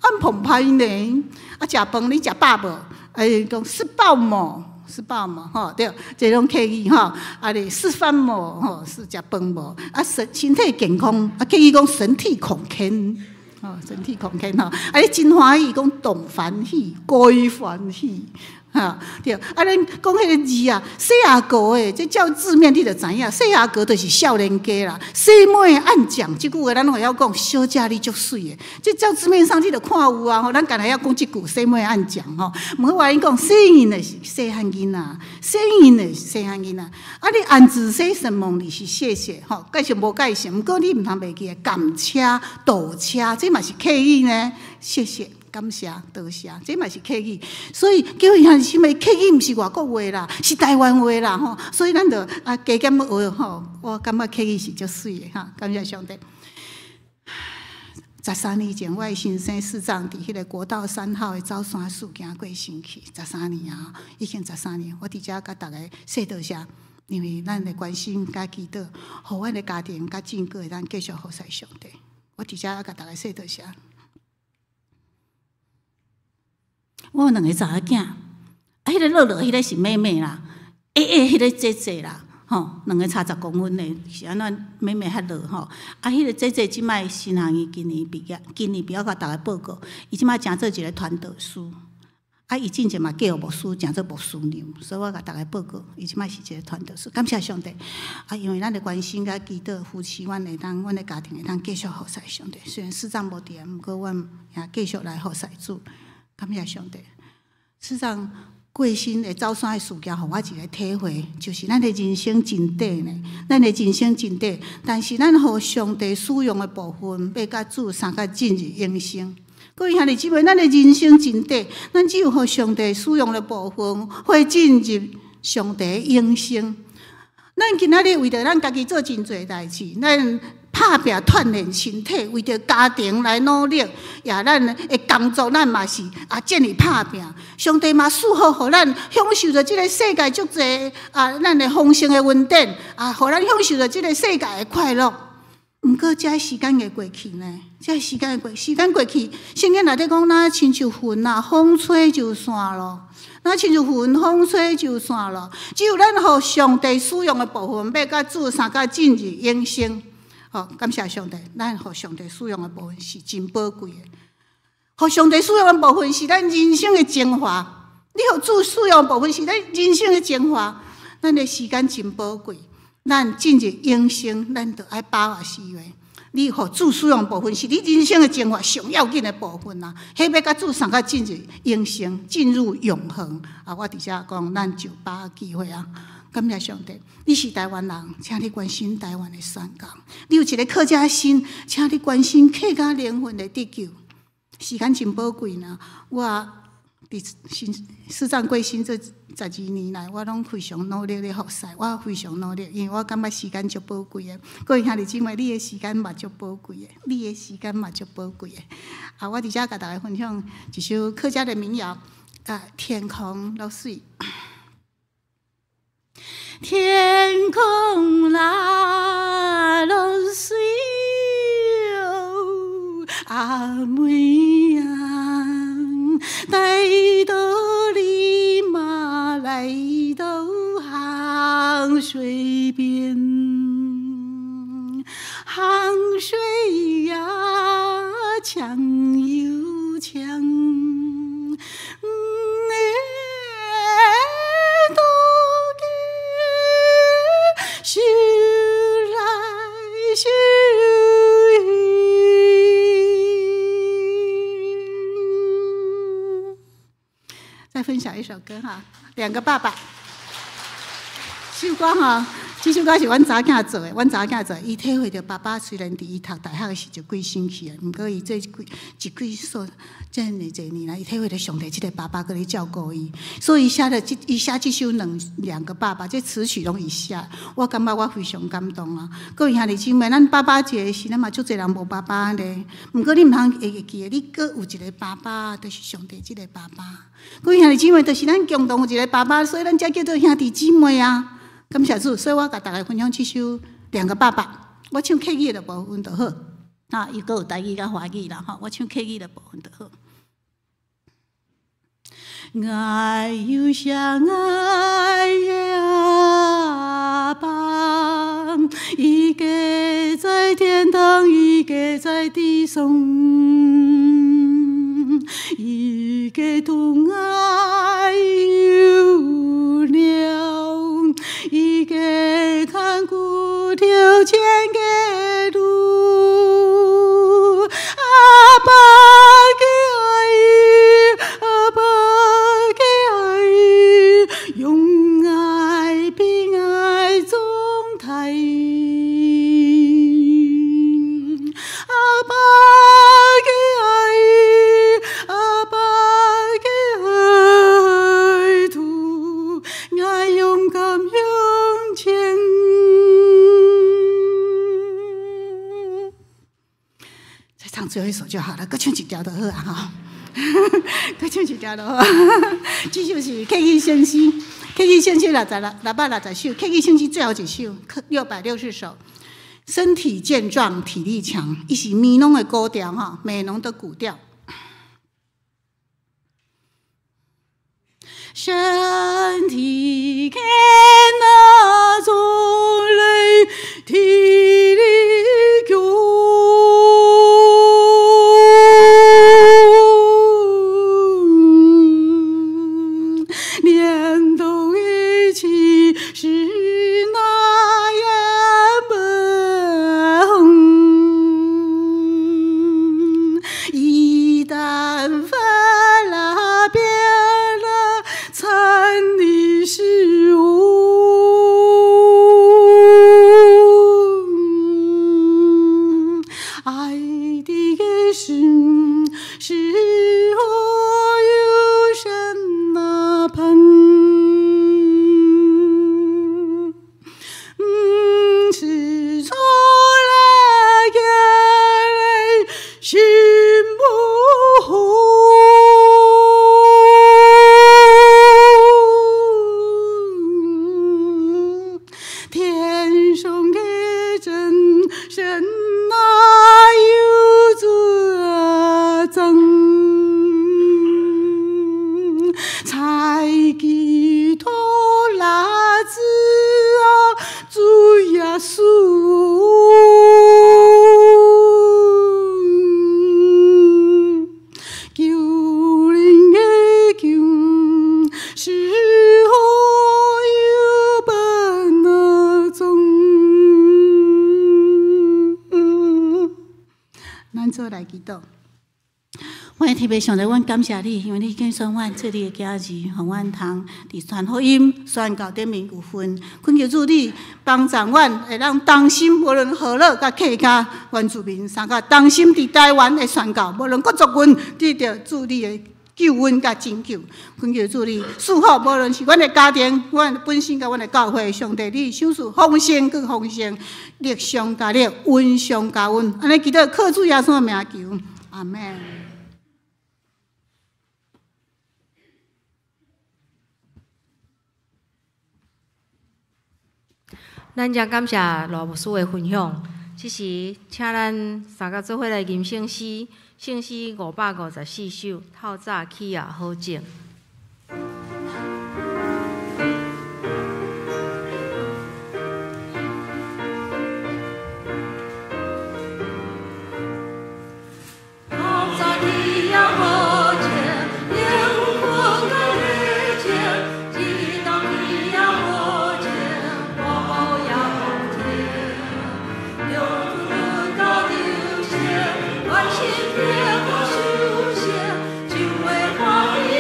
按澎湃呢。啊，食飯你食飽無？哎，講食飽無？食飽無？吼對，這種客語吼。啊，你食飯無？吼，是食飯無？啊，身體健康。啊，客語講身體康健。吼，身體康健吼，啊，你真歡喜，講當歡喜，該歡喜，哈，對。啊，咱講彼个字啊，細阿哥的，這照字面你就知影，細阿哥就是少年家啦。細妹按講，這句話咱攏會曉講，小姐你足媠的。這照字面上你就看有啊，吼，咱干焦曉講這句細妹按講吼。毋過我共你講，細囡的是細漢囡仔，細囡的是細漢囡仔。啊，你按子說什麼？你是謝謝，吼，解釋無解釋，毋過你毋通袂記得，感謝、多謝，這嘛是客語呢。謝謝。感謝，多謝，這嘛是客語。所以叫伊兄弟姊妹，客語毋是外國話啦，是台灣話啦吼。所以咱就啊加減學吼。我感覺客語是足媠的哈，感謝上帝。13年前，我的先生師長佇彼个國道3號的走山事件過身去，十三年啊，已經十三年。我佇遮共逐家說多謝，因為咱的關心佮祈禱，予阮的家庭佮整個會當繼續服侍上帝。我佇遮共逐家說多謝。我有兩个查某囝，啊，彼个樂樂，彼个是妹妹啦，欸欸，彼个姐姐啦，吼，兩个差10公分的，是按怎妹妹較弱吼。啊，彼个姐姐這擺神學院今年畢業，今年畢業共逐家報告，伊這擺成做一个傳道師。啊，伊進前嘛嫁予牧師，成做牧師娘，所以我共逐家報告，伊這擺是一个傳道師。感謝上帝，啊，因為咱的關心佮祈禱扶持，阮會當，阮的家庭會當繼續服侍上帝。雖然師長無佇，毋過阮也繼續來服侍主。感謝上帝，師長過身的走山的事件，予我一个體會，就是咱的人生真短呢。咱的人生真短，但是咱予上帝使用的部分，欲佮主相佮進入永生。各位兄弟姊妹，咱的人生真短，咱只有予上帝使用的部分，會進入上帝的永生。咱今仔日為著咱家己做真濟代誌，咱拍拚鍛鍊身體，為著家庭來努力，也咱的工作，咱嘛是啊，盡力拍拚。上帝嘛賜福，予咱享受著這个世界足濟啊，咱的豐盛的恩典啊，予咱享受著這个世界的快樂。毋過，這時間會過去呢？這時間會過，時間過去，聖經內底講，若親像雲啊，風吹就散咯。若親像雲，風吹就散咯。只有咱予上帝使用的部分，欲佮主相佮進入永生。好，感謝上帝，咱予上帝使用的部分是真寶貴的。予上帝使用的部分是咱人生的精華。你予主使用的部分是咱人生的精華。咱的時間真寶貴，咱進入永生，咱就愛把握時間。你予主使用部分是你人生的精華，上要緊的部分啊！彼欲佮主相佮進入永生，進入永恆啊！我佇遮講，咱就把握機會啊！感謝上帝，你是台灣人，請你關心台灣的宣講；你有一个客家心，請你關心客家靈魂的得救。時間真寶貴呢，我佇新師長過身這12年來，我攏非常努力咧服侍，我非常努力，因為我感覺時間足寶貴的。各位兄弟姊妹，你的時間嘛足寶貴的，你的時間嘛足寶貴的。啊，我佇遮共逐家分享一首客家的民謠，啊，天空落水。天空啦落水，阿妹啊，帶到你媽來到杭水邊，杭水呀，強又強。欸，想來想去。再分享一首歌哈，兩個爸爸，首歌吼，這首歌是阮查囝做的，阮查囝做的。伊體會著爸爸雖然佇伊讀大學的時就過身去啊，毋過伊這幾一幾數這爾濟年來，伊體會著上帝這个爸爸閣咧照顧伊，所以伊寫了這伊寫這首兩個爸爸，這詞曲攏伊寫，我感覺我非常感動啊。各位兄弟姊妹，咱爸爸節的時，咱嘛足濟人無爸爸咧，毋過你毋通會記得，你閣有一个爸爸，就是上帝這个爸爸。各位兄弟姊妹，就是咱共同有一个爸爸，所以咱才叫做兄弟姊妹啊。感謝主，所以我共大家分享這首《兩個爸爸》。我唱客語的部分就好，啊，伊閣有台語佮華語啦吼。我唱客語的部分就好。愛有相愛的阿爸，一個在天堂，一個在地上，一個疼愛有了，一個看顧著前个路。阿爸的愛，阿爸的愛，用愛平愛總代。阿爸的愛，阿爸的愛，圖愛勇敢向前。再唱最後一首就好了，閣唱一條就好啊！吼，閣唱一條就好。這首是客語聖詩，客語聖詩660首，客語聖詩最後一首，660首。身體健壯，體力強，伊是美濃的古調吼，美濃的古調。身體健壯嘞，體力強，連同一起是那樣猛，一旦發了變了，慘的是我，愛的是是何有什麼盼？是錯了眼淚心不紅。天上的真神哪有作證？才寄託拉子啊，主耶穌，救人的救是何有本宗？咱做來祈禱。我的天父上帝，阮感謝你，因為你揀選阮做你的囝兒，予阮通佇傳福音、宣教頂面有份。懇求主你幫助阮，會當同心，無論河洛佮客家原住民，三個同心佇台灣的宣教，無論各族群，得著主你的救恩佮拯救。懇求主你賜福，無論是阮的家庭、阮本身佮阮的教會，上帝你賞賜豐盛閣豐盛，力上加力，恩上加恩。按呢祈禱，靠主耶穌的名求，阿門。咱真感謝羅牧師的分享。這時，請咱三个做伙來吟聖詩，聖詩554首，透早起也好種。透早起也好種，靈魂甲熱情，一同起也好種，我也好聽。中土到流星，愿心平安受成，就會歡喜。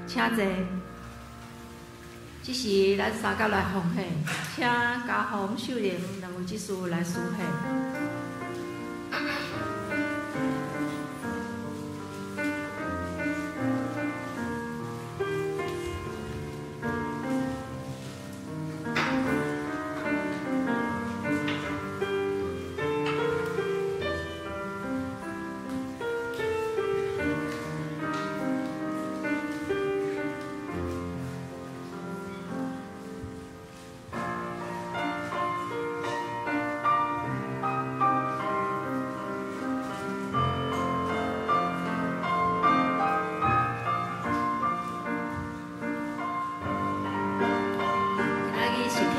請坐。這時咱三甲來奉獻，請家宏、秀玲兩位執事來司獻。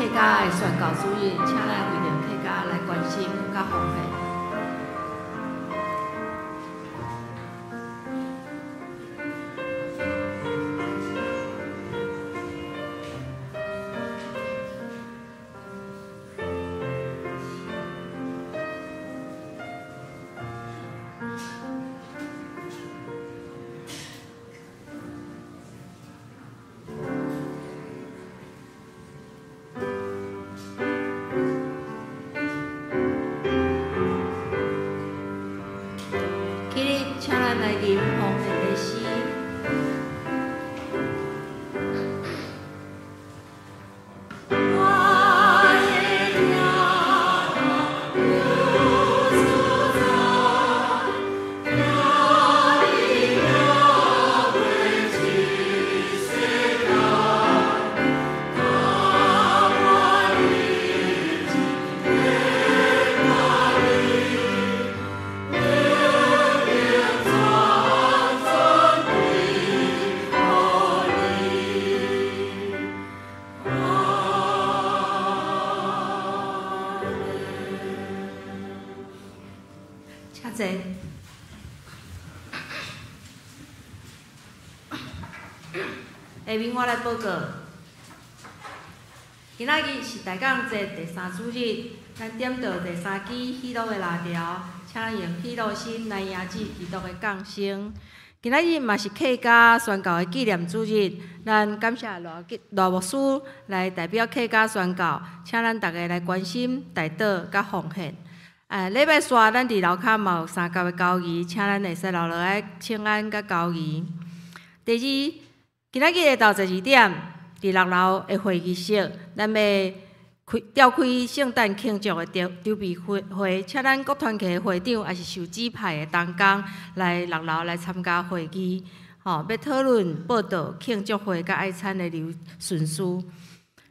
客家的宣教主日，請咱為著客家來關心佮奉獻。請咱來吟奉獻的詩。請坐。下面我來報告，今仔日是大港節第三主日，咱點著第三支喜樂的蠟燭，請咱用喜樂心來迎接基督的降生。今仔日嘛是客家宣教的紀念主日，咱感謝賴牧師來代表客家宣教，請咱逐家來關心、代禱佮奉獻。禮拜四咱佇樓跤嘛有三甲的交誼，請咱會使留落來請安佮交誼。第二，今仔日下晝12點，佇6樓的會議室，咱欲召開聖誕慶祝的籌備會，請咱各團體的會長，抑是受指派的同工來6樓來參加會議，吼，欲討論報道慶祝會佮愛餐的流順序。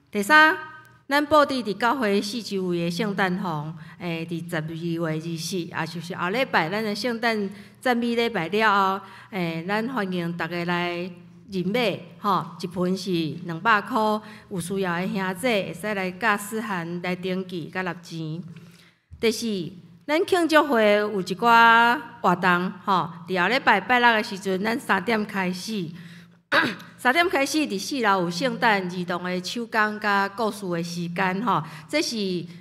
第三，咱布置佇教會四周圍的聖誕房，佇12月24，也就是後禮拜，咱的聖誕讚美禮拜了後，咱歡迎逐家來認買，吼，一盆是200箍，有需要的兄弟會使來佮思涵來登記佮納錢。第四，咱慶祝會有一寡活動，吼，佇後禮拜拜六的時陣，咱3點開始。3點開始，佇4樓有聖誕兒童的手工佮故事的時間，吼，這是2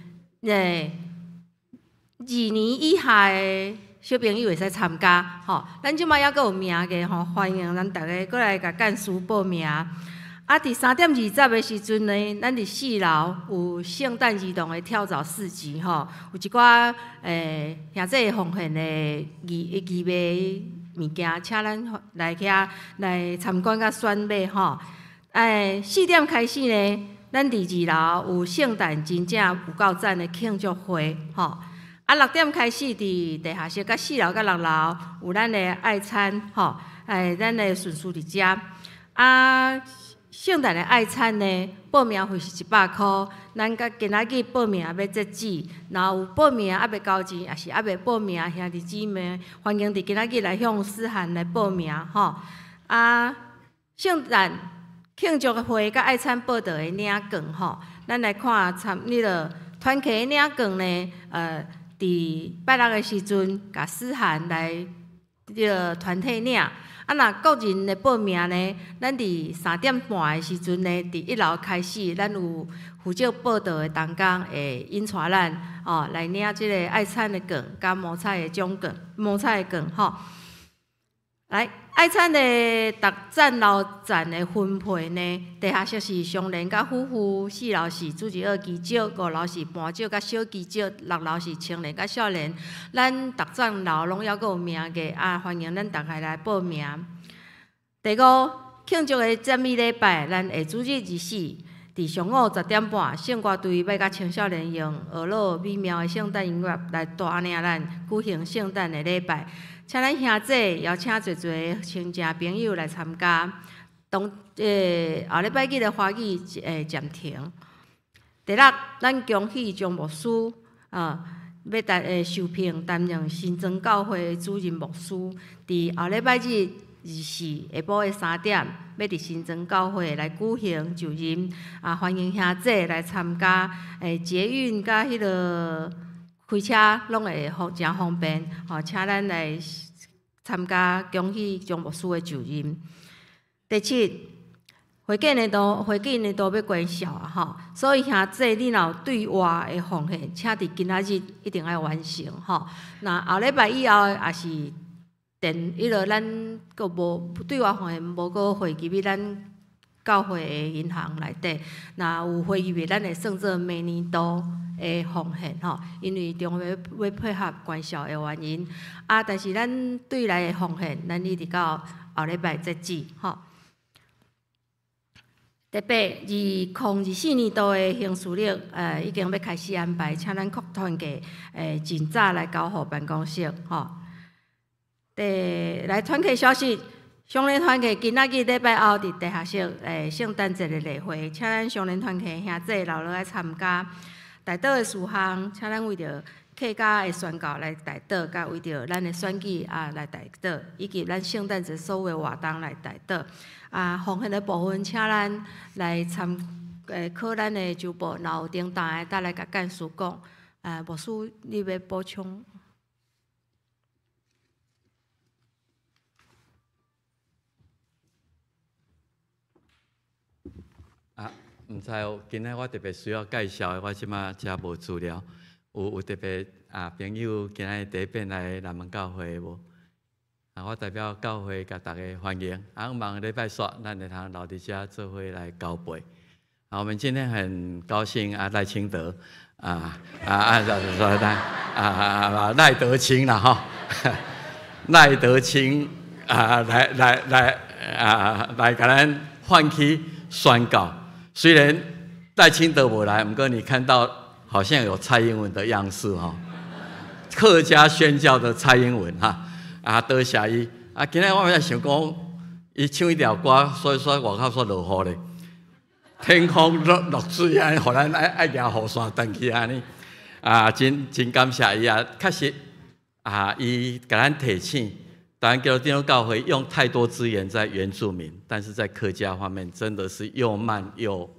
年以下的小朋友會使參加，吼。咱這擺猶閣有名額，吼，歡迎咱逐家閣來共幹事報名。啊，佇3點20的時陣呢，咱佇4樓有聖誕兒童的跳蚤市集，吼，有一寡兄弟奉獻的義賣物件，請咱來遐來參觀佮選買吼。4點開始呢，咱佇2樓有聖誕真正有夠讚的慶祝會吼。啊，6點開始佇地下室，佮四樓佮六樓有咱的愛餐吼，哎，咱的順序佇遮。啊，聖誕的愛餐呢，報名費是100箍，咱佮今仔日報名欲截止，若有報名猶未交錢，抑是猶未報名兄弟姊妹，歡迎佇今仔日來向思涵來報名吼。啊，聖誕慶祝會佮愛餐報道的領券吼，咱來看參彼个團契的領券呢，佇拜六的時陣，共思涵來彼个團體領。啊，若個人的報名呢，咱佇3點半的時陣呢，佇一樓開始，咱有負責報道的同工會引帶咱哦來領這个愛餐的券，佮摸彩的獎券、摸彩的券吼。來，愛餐的逐層樓層的分配呢，地下室是常年佮夫婦，四樓是主日學基石，五樓是班長佮小基石，六樓是青年佮少年。咱逐層樓攏猶閣有名額，啊，歡迎咱逐家來報名。第五，慶祝的讚美禮拜，咱下主日24，佇上午10點半，聖歌隊欲佮青少年用呵咾美妙的聖誕音樂來帶領咱舉行聖誕的禮拜。請咱兄弟邀請濟濟親戚朋友來參加。當後禮拜日的華語暫停。第六，咱恭喜張牧師啊，欲擔受聘擔任新莊教會主任牧師。佇後禮拜日24下晡的3點，欲佇新莊教會來舉行就任。啊，歡迎兄弟來參加。捷運佮彼个開車攏會方誠方便，吼，請咱來參加恭喜張牧師的就任。第七，會計年度欲關數啊，吼，所以兄弟你若有對外的奉獻，請佇今仔日一定愛完成，吼。若後禮拜以後也是電，彼个咱閣無對外奉獻，無閣匯入去咱教會的銀行內底，若有匯入去，咱會算做明年度的奉獻吼，因為中會欲配合關數的原因，啊，但是咱對內的奉獻，咱一直到後禮拜截止吼。第八，2024年度的行事曆，已經欲開始安排，請咱各團契盡早來交予辦公室吼。第來團契消息，雙連團契今仔日禮拜後佇地下室聖誕節的禮會，請咱雙連團契兄弟留落來參加。代禱的事項，請咱為著客家的宣教來代禱，佮為著咱的選舉啊來代禱，以及咱聖誕節所有的活動來代禱。啊，奉獻的部分，請咱來參考咱的週報，若有叮當的，搭來共幹事講。啊，牧師，你欲補充？啊，毋知哦，今仔我特別需要介紹的，我這馬遮無資料。有特別啊朋友今仔第一遍來南門教會無？啊，我代表教會共大家歡迎。啊，望禮拜煞，咱會通留佇遮做伙來交陪。啊，我們今天很高興啊，賴清德啊啊啊，說賴啊啊賴德清啦吼，賴德清啊來來來啊來共咱發起宣教。雖然賴清德無來，毋過你看到好像有蔡英文的樣式吼，客家宣教的蔡英文哈啊，多謝伊啊！今仔我也想講，伊唱一條歌，所以說外口煞落雨咧，天空落落水按呢，予咱愛愛舉雨傘轉去按呢啊！真真感謝伊啊！確實啊，伊共咱提醒，當然叫長老教會用太多資源在原住民，但是在客家方面真的是又慢又。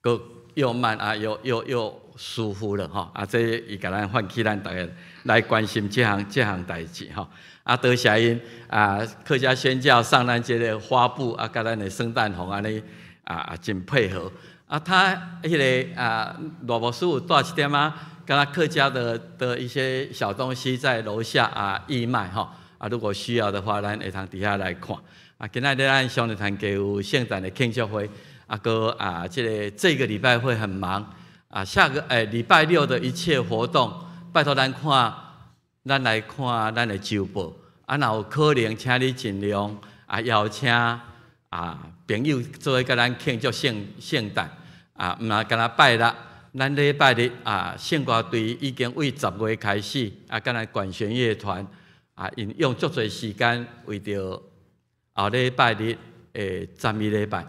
閣又慢啊，又又又疏忽了吼啊！這伊共咱喚起咱逐家來關心這項這項代誌吼啊！多謝𪜶啊，客家宣教送咱這个花布啊，佮咱的聖誕紅按呢啊啊真配合啊！他彼个啊賴牧師有帶一點仔，敢若客家的一些小東西在樓下啊義賣吼啊！如果需要的話，咱會通佇遐來看啊！今仔日咱雙連團契有聖誕的慶祝會。啊閣啊，這个這个禮拜會很忙啊，下個禮拜六的一切活動，拜託咱看，咱來看咱的週報。啊，若有可能，請你盡量啊邀請啊朋友做伙共咱慶祝聖誕啊，毋若干焦拜六，咱禮拜日啊，聖歌隊已經為10月開始啊，敢若管弦樂團啊，𪜶用足濟時間為著後禮拜日的讚美禮拜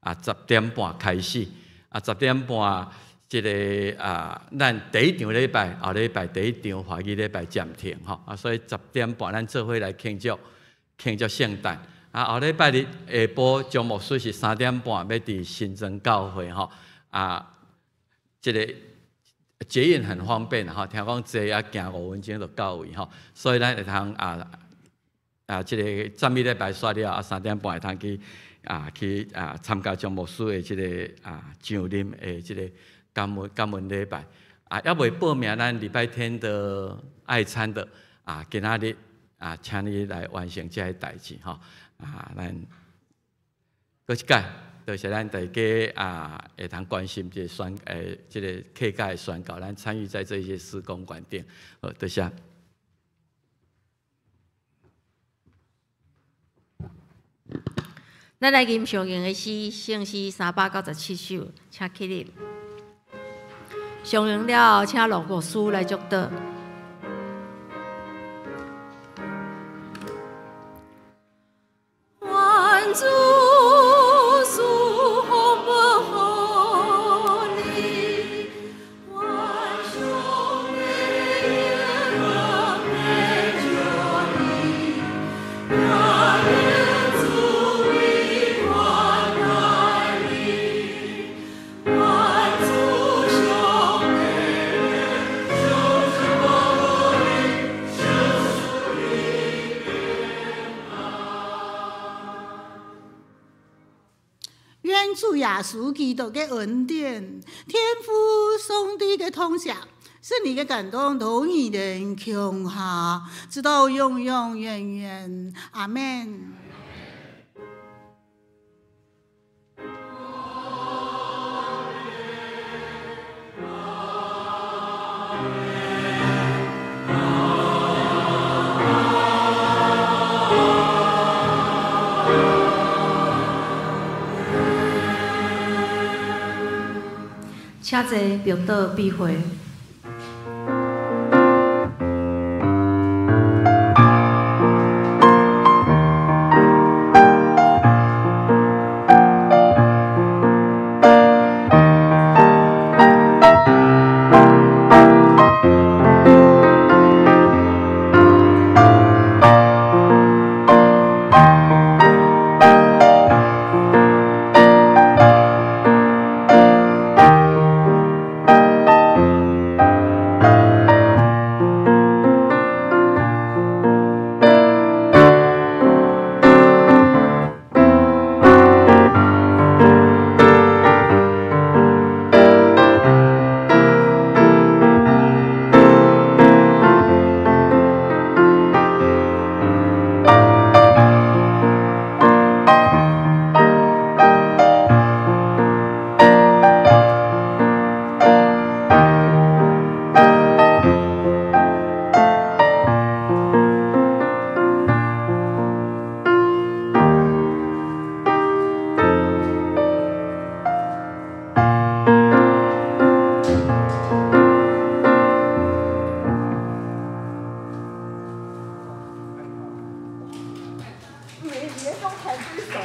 啊，10點半開始啊，十點半這个啊，咱第一場禮拜後禮拜第一場華語禮拜暫停吼啊，所以十點半咱做伙來慶祝聖誕啊，後禮拜日下晡張牧師是3點半欲佇新莊教會吼啊。這个捷運很方便吼，聽講坐啊行5分鐘就到位吼，所以咱會通這个讚美禮拜煞了啊，3點半會通去參加張牧師的這个上任的這个感恩禮拜啊，猶未報名咱禮拜天的愛餐的啊，今仔日啊，請你來完成這个代誌吼啊，咱閣一擺。多謝咱大家啊，會通關心這个這个客家的宣教，咱參與在這些事工館頂。好，多謝。咱來吟上用的詩，聖詩397首，請起立。上用了後，請羅牧師來祝禱。願主賜福予你，願上帝的恩光照你，願主慈悲款待你，願主上帝願主耶穌基督的恩典，天父上帝的疼惜，聖靈的感動，同與恁共下，直到永永遠遠。阿們。請坐，默禱閉會。你別剛才舉手。